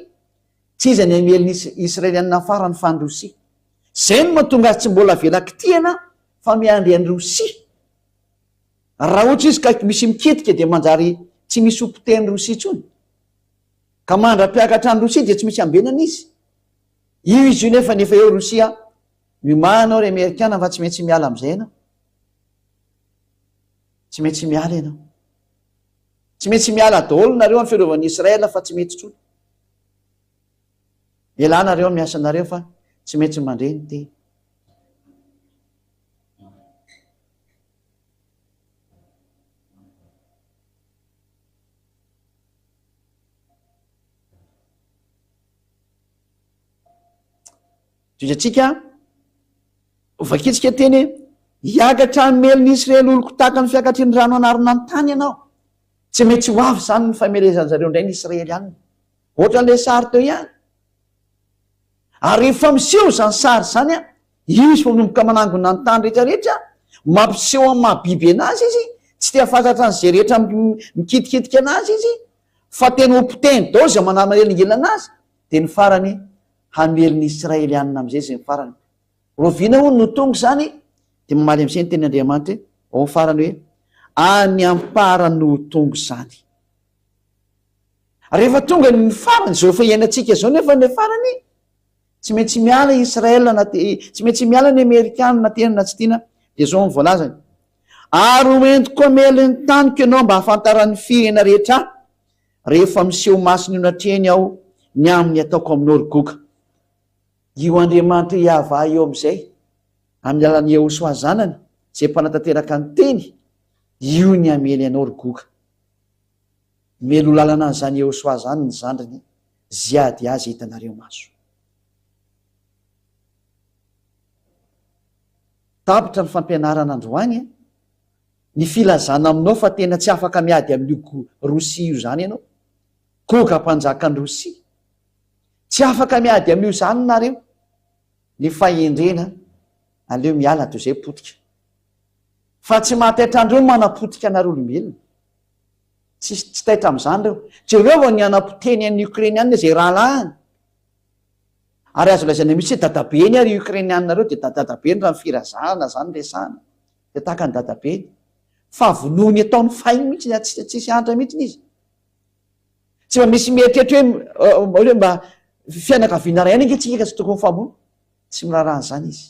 tsy iza ny hamely ny Israeliana farany fa ny Rosia. Izay no mahatonga azy tsy mbola avela kitihana fa miandry an'i Rosia. Raha ohatra izy ka misy mikitika dia manjary tsy misy ho potehin'i Rosia intsony. Ka mandra-piakatra any Rosia dia tsy misy ambenana izy. Io izy io nefa nefa eo Rosia, miomàna ao ry Amerikana fa tsy maintsy miala amin'izay ianao. Tsy maintsy miala ianao. Tsy maintsy miala daholo nareo amin'ny fiarovan'i Israël fa tsy mety intsony. Mialà nareo amin'ny asanareo fa tsy maintsy mandre ny teny. Tohizantsika, vakintsika teny hoe, hiakatra hamely ny Israely oloko tahaka ny fiakatry ny rano hanarona ny tany ianao. Tsy maintsy ho avy izany ny famelezan-dry zareo indray ny Israelianina. Ohatran'ilay sary teo ihany. Ary rehefa miseho izany sary izany, io izy vao manomboka manangona ny tany rehetra rehetra, mampiseho amin'ny maha biby anazy izy, tsy te hahafantatra an'izay rehetra mikitikitika anazy izy, fa tena ho potehiny daholo izay mananelingela anazy, dia ny farany hamely ny Israelianina amin'izay izay ny farany. Rahoviana hono no tonga izany? Dia mamaly amin'izay ny tenin'Andriamanitra hoe, ao amin'ny farany hoe, any am-parany no ho tonga izany. Rehefa tonga ny farany, izao efa iainantsika izao nefa ny farany, tsy maintsy miala i Israël na te, tsy maintsy miala ny Amerikana na tiana na tsy tiana, dia izao ny voalazany, Ary ho entiko hamely ny taniko ianao mba hahafantaran'ny firenena rehetra ahy, rehefa miseho masina eo anatrehany aho ny amin'ny ataoko aminao ry Goga. Io Andriamanitra Iavah io amin'izay, amin'ny alalan'i Yehosoa zanany, izay mpanatanteraka ny teny, io ny hamely anao ry Goga. Mialoha lalana an'izany Yehosoa izany ny zandriny Ziady azy hitanareo maso. Tapitra ny fampianarana androany an! Ny filazana aminao fa tena tsy afaka miady amin'io Rosia io izany ianao. Goga mpanjakan'i Rosia. Tsy afaka miady amin'io izany nareo. Ny fahendrena aleo miala toy izay potika. Fa tsy mahataitra an'ireo ny manapotika anareo olombelona. Tsisy tsy taitra amin'izany ireo. Jereo vao ny hanapotehiny an'ny Ukrainiana izay rahalahiny. Ary azo lazaina mihitsy hoe dadabeny ary Ukrainiana ireo dia dadadabeny raha ny firazanana izany resahana. Dia tahaka ny dadabeny. Fa vonoiny ataony fay mihitsy, tsisy antra mihitsy izy. Tsy mba misy mieritreritra hoe hoe mba fianakaviana iray ihany ange tsika ka tsy tokony mifamono. Tsy miraharaha an'izany izy.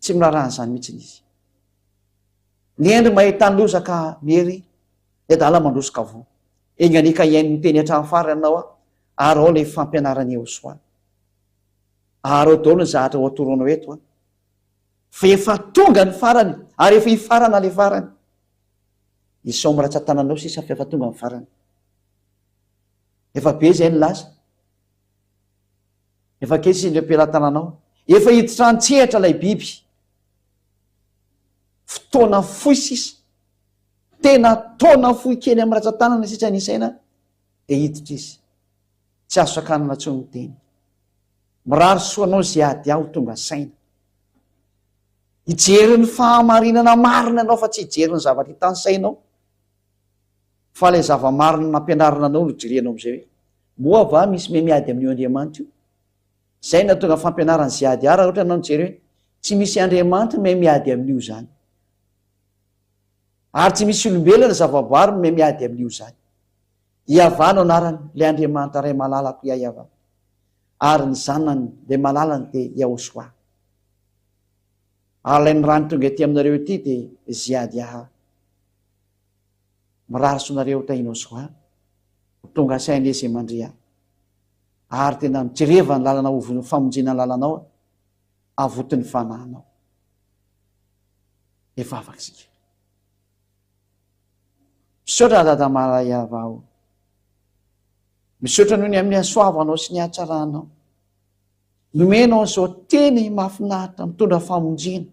Tsy miraharaha an'izany mihitsy izy. Ny hendry mahita ny loza ka miery, ny adala mandroso ka voa. Enga anie ka hihaino ny teny hatramin'ny farany ianao aho, ary ao ilay fampianaran'i Yehosua. Ary ao daholo ny zavatra ho atoronao eto an. Fa efa tonga ny farany, ary efa hifarana ilay farany. Isao amin'ny ratsan-tananao sisa fa efa tonga ny farany. Efa be izay ny lasa. Efa kely sisa indreo am-pelatananao. Efa hiditra an-tsehatra ilay biby. Fotoana fohy sisa. Tena taona fohy kely amin'ny ratsan-tanana sisa ny isaina dia hiditra izy. Tsy azo sakanana intsony ny teny. Mirary soa anao izay ady aho tonga saina. Hijery ny fahamarinana marina ianao fa tsy hijery ny zavatra hitan'ny sainao. Fa ilay zava-marina nampianarina anao no jerenao amin'izay hoe, moa va misy miha miady amin'io Andriamanitra io? Izay no nahatonga fampianaran'i Ziadià raha ohatra ianao mijery hoe, tsy misy Andriamanitra miha miady amin'io izany. Ary tsy misy olombelona zavaboary miha miady amin'io izany. Iavah no anarany, ilay Andriamanitra Ray malalako Iaiavah. Ary ny Zanany, ilay malalany dia Iahosoa. Ary ilay nirahiny tonga ety aminareo ety dia Ziadiaha. Mirary soa nareo tahinao soa. Ho tonga saina anie izay mandria. Ary tena mijereva ny lalana ho famonjena ny lalanao, avoty ny fanahinao. Hivavaka isika. Misaotra Dada Malaiava o. Misaotra noho ny amin'ny hasoavanao sy ny hatsaranao. Nomenao an'izao teny mahafinaritra mitondra famonjena.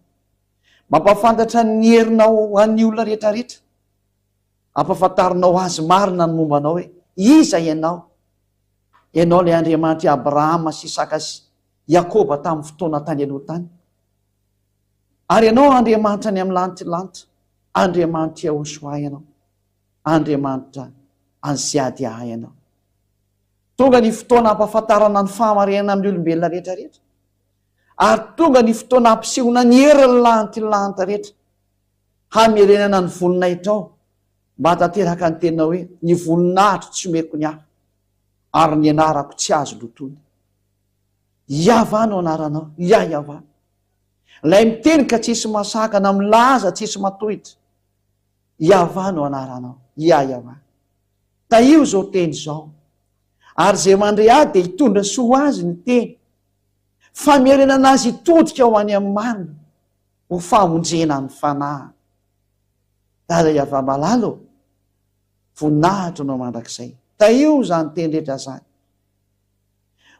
Mampahafantatra ny herinao ho an'ny olona rehetrarehetra. Ampahafantarinao azy marina ny momba anao hoe iza ianao. Ianao ilay Andriamanitr'i Abrahama sy Isaka sy Jakoba tamin'ny fotoana tany aloha tany. Ary ianao Andriamanitra any amin'ny lanitra lanitra, Andriamanitr'i Yahoshuah ianao, Andriamanitra an'i Ziadiah ianao. Tonga ny fotoana hampahafantarana ny fahamarinana amin'ny olombelona rehetra rehetra. Ary tonga ny fotoana hampisehoana ny herin'ny lanitra lanitra rehetra. Hamerenana ny voninahitrao mba hahatanteraka ny teninao hoe, ny voninahitro tsy omeko ny hafa, ary ny anarako tsy azo lotoina. Iavah no anaranao, Iah Iavah. Ilay miteny ka tsisy mahasakana, milaza tsisy matohitra. Iavah no anaranao, Iah Iavah. Tahio izao teny izao. Ary izay mandre ahy dia hitondra soa ho azy ny teny. Famerenana azy hitodika ho any amin'ny marina, ho famonjena ny fanahiny. Dada Iavah malala ô, voninahitra anao mandrakizay. Tahio izany teny rehetra izany.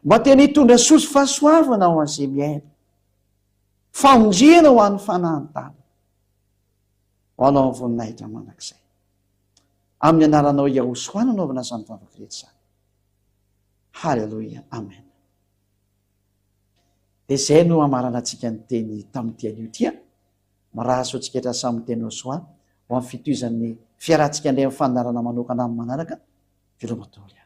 Mba tena hitondra soa sy fahasoavana ho an'izay miaina. Famonjena ho an'ny fanahin'ny tany. Ho anao ny voninahitra mandrakizay. Amin'ny anaranao Yahushua no anaovana izany vavaka rehetra izany. Haleloia. Amen. Dia izay no hamaranantsika ny teny tamin'ity anio ity. Mirary soa antsika rehetra samy miteny Yahoshuah ho amin'ny fitohizan'ny fiarahantsika indray amin'ny fandaharana manokana amin'ny manaraka. Veloma daholo.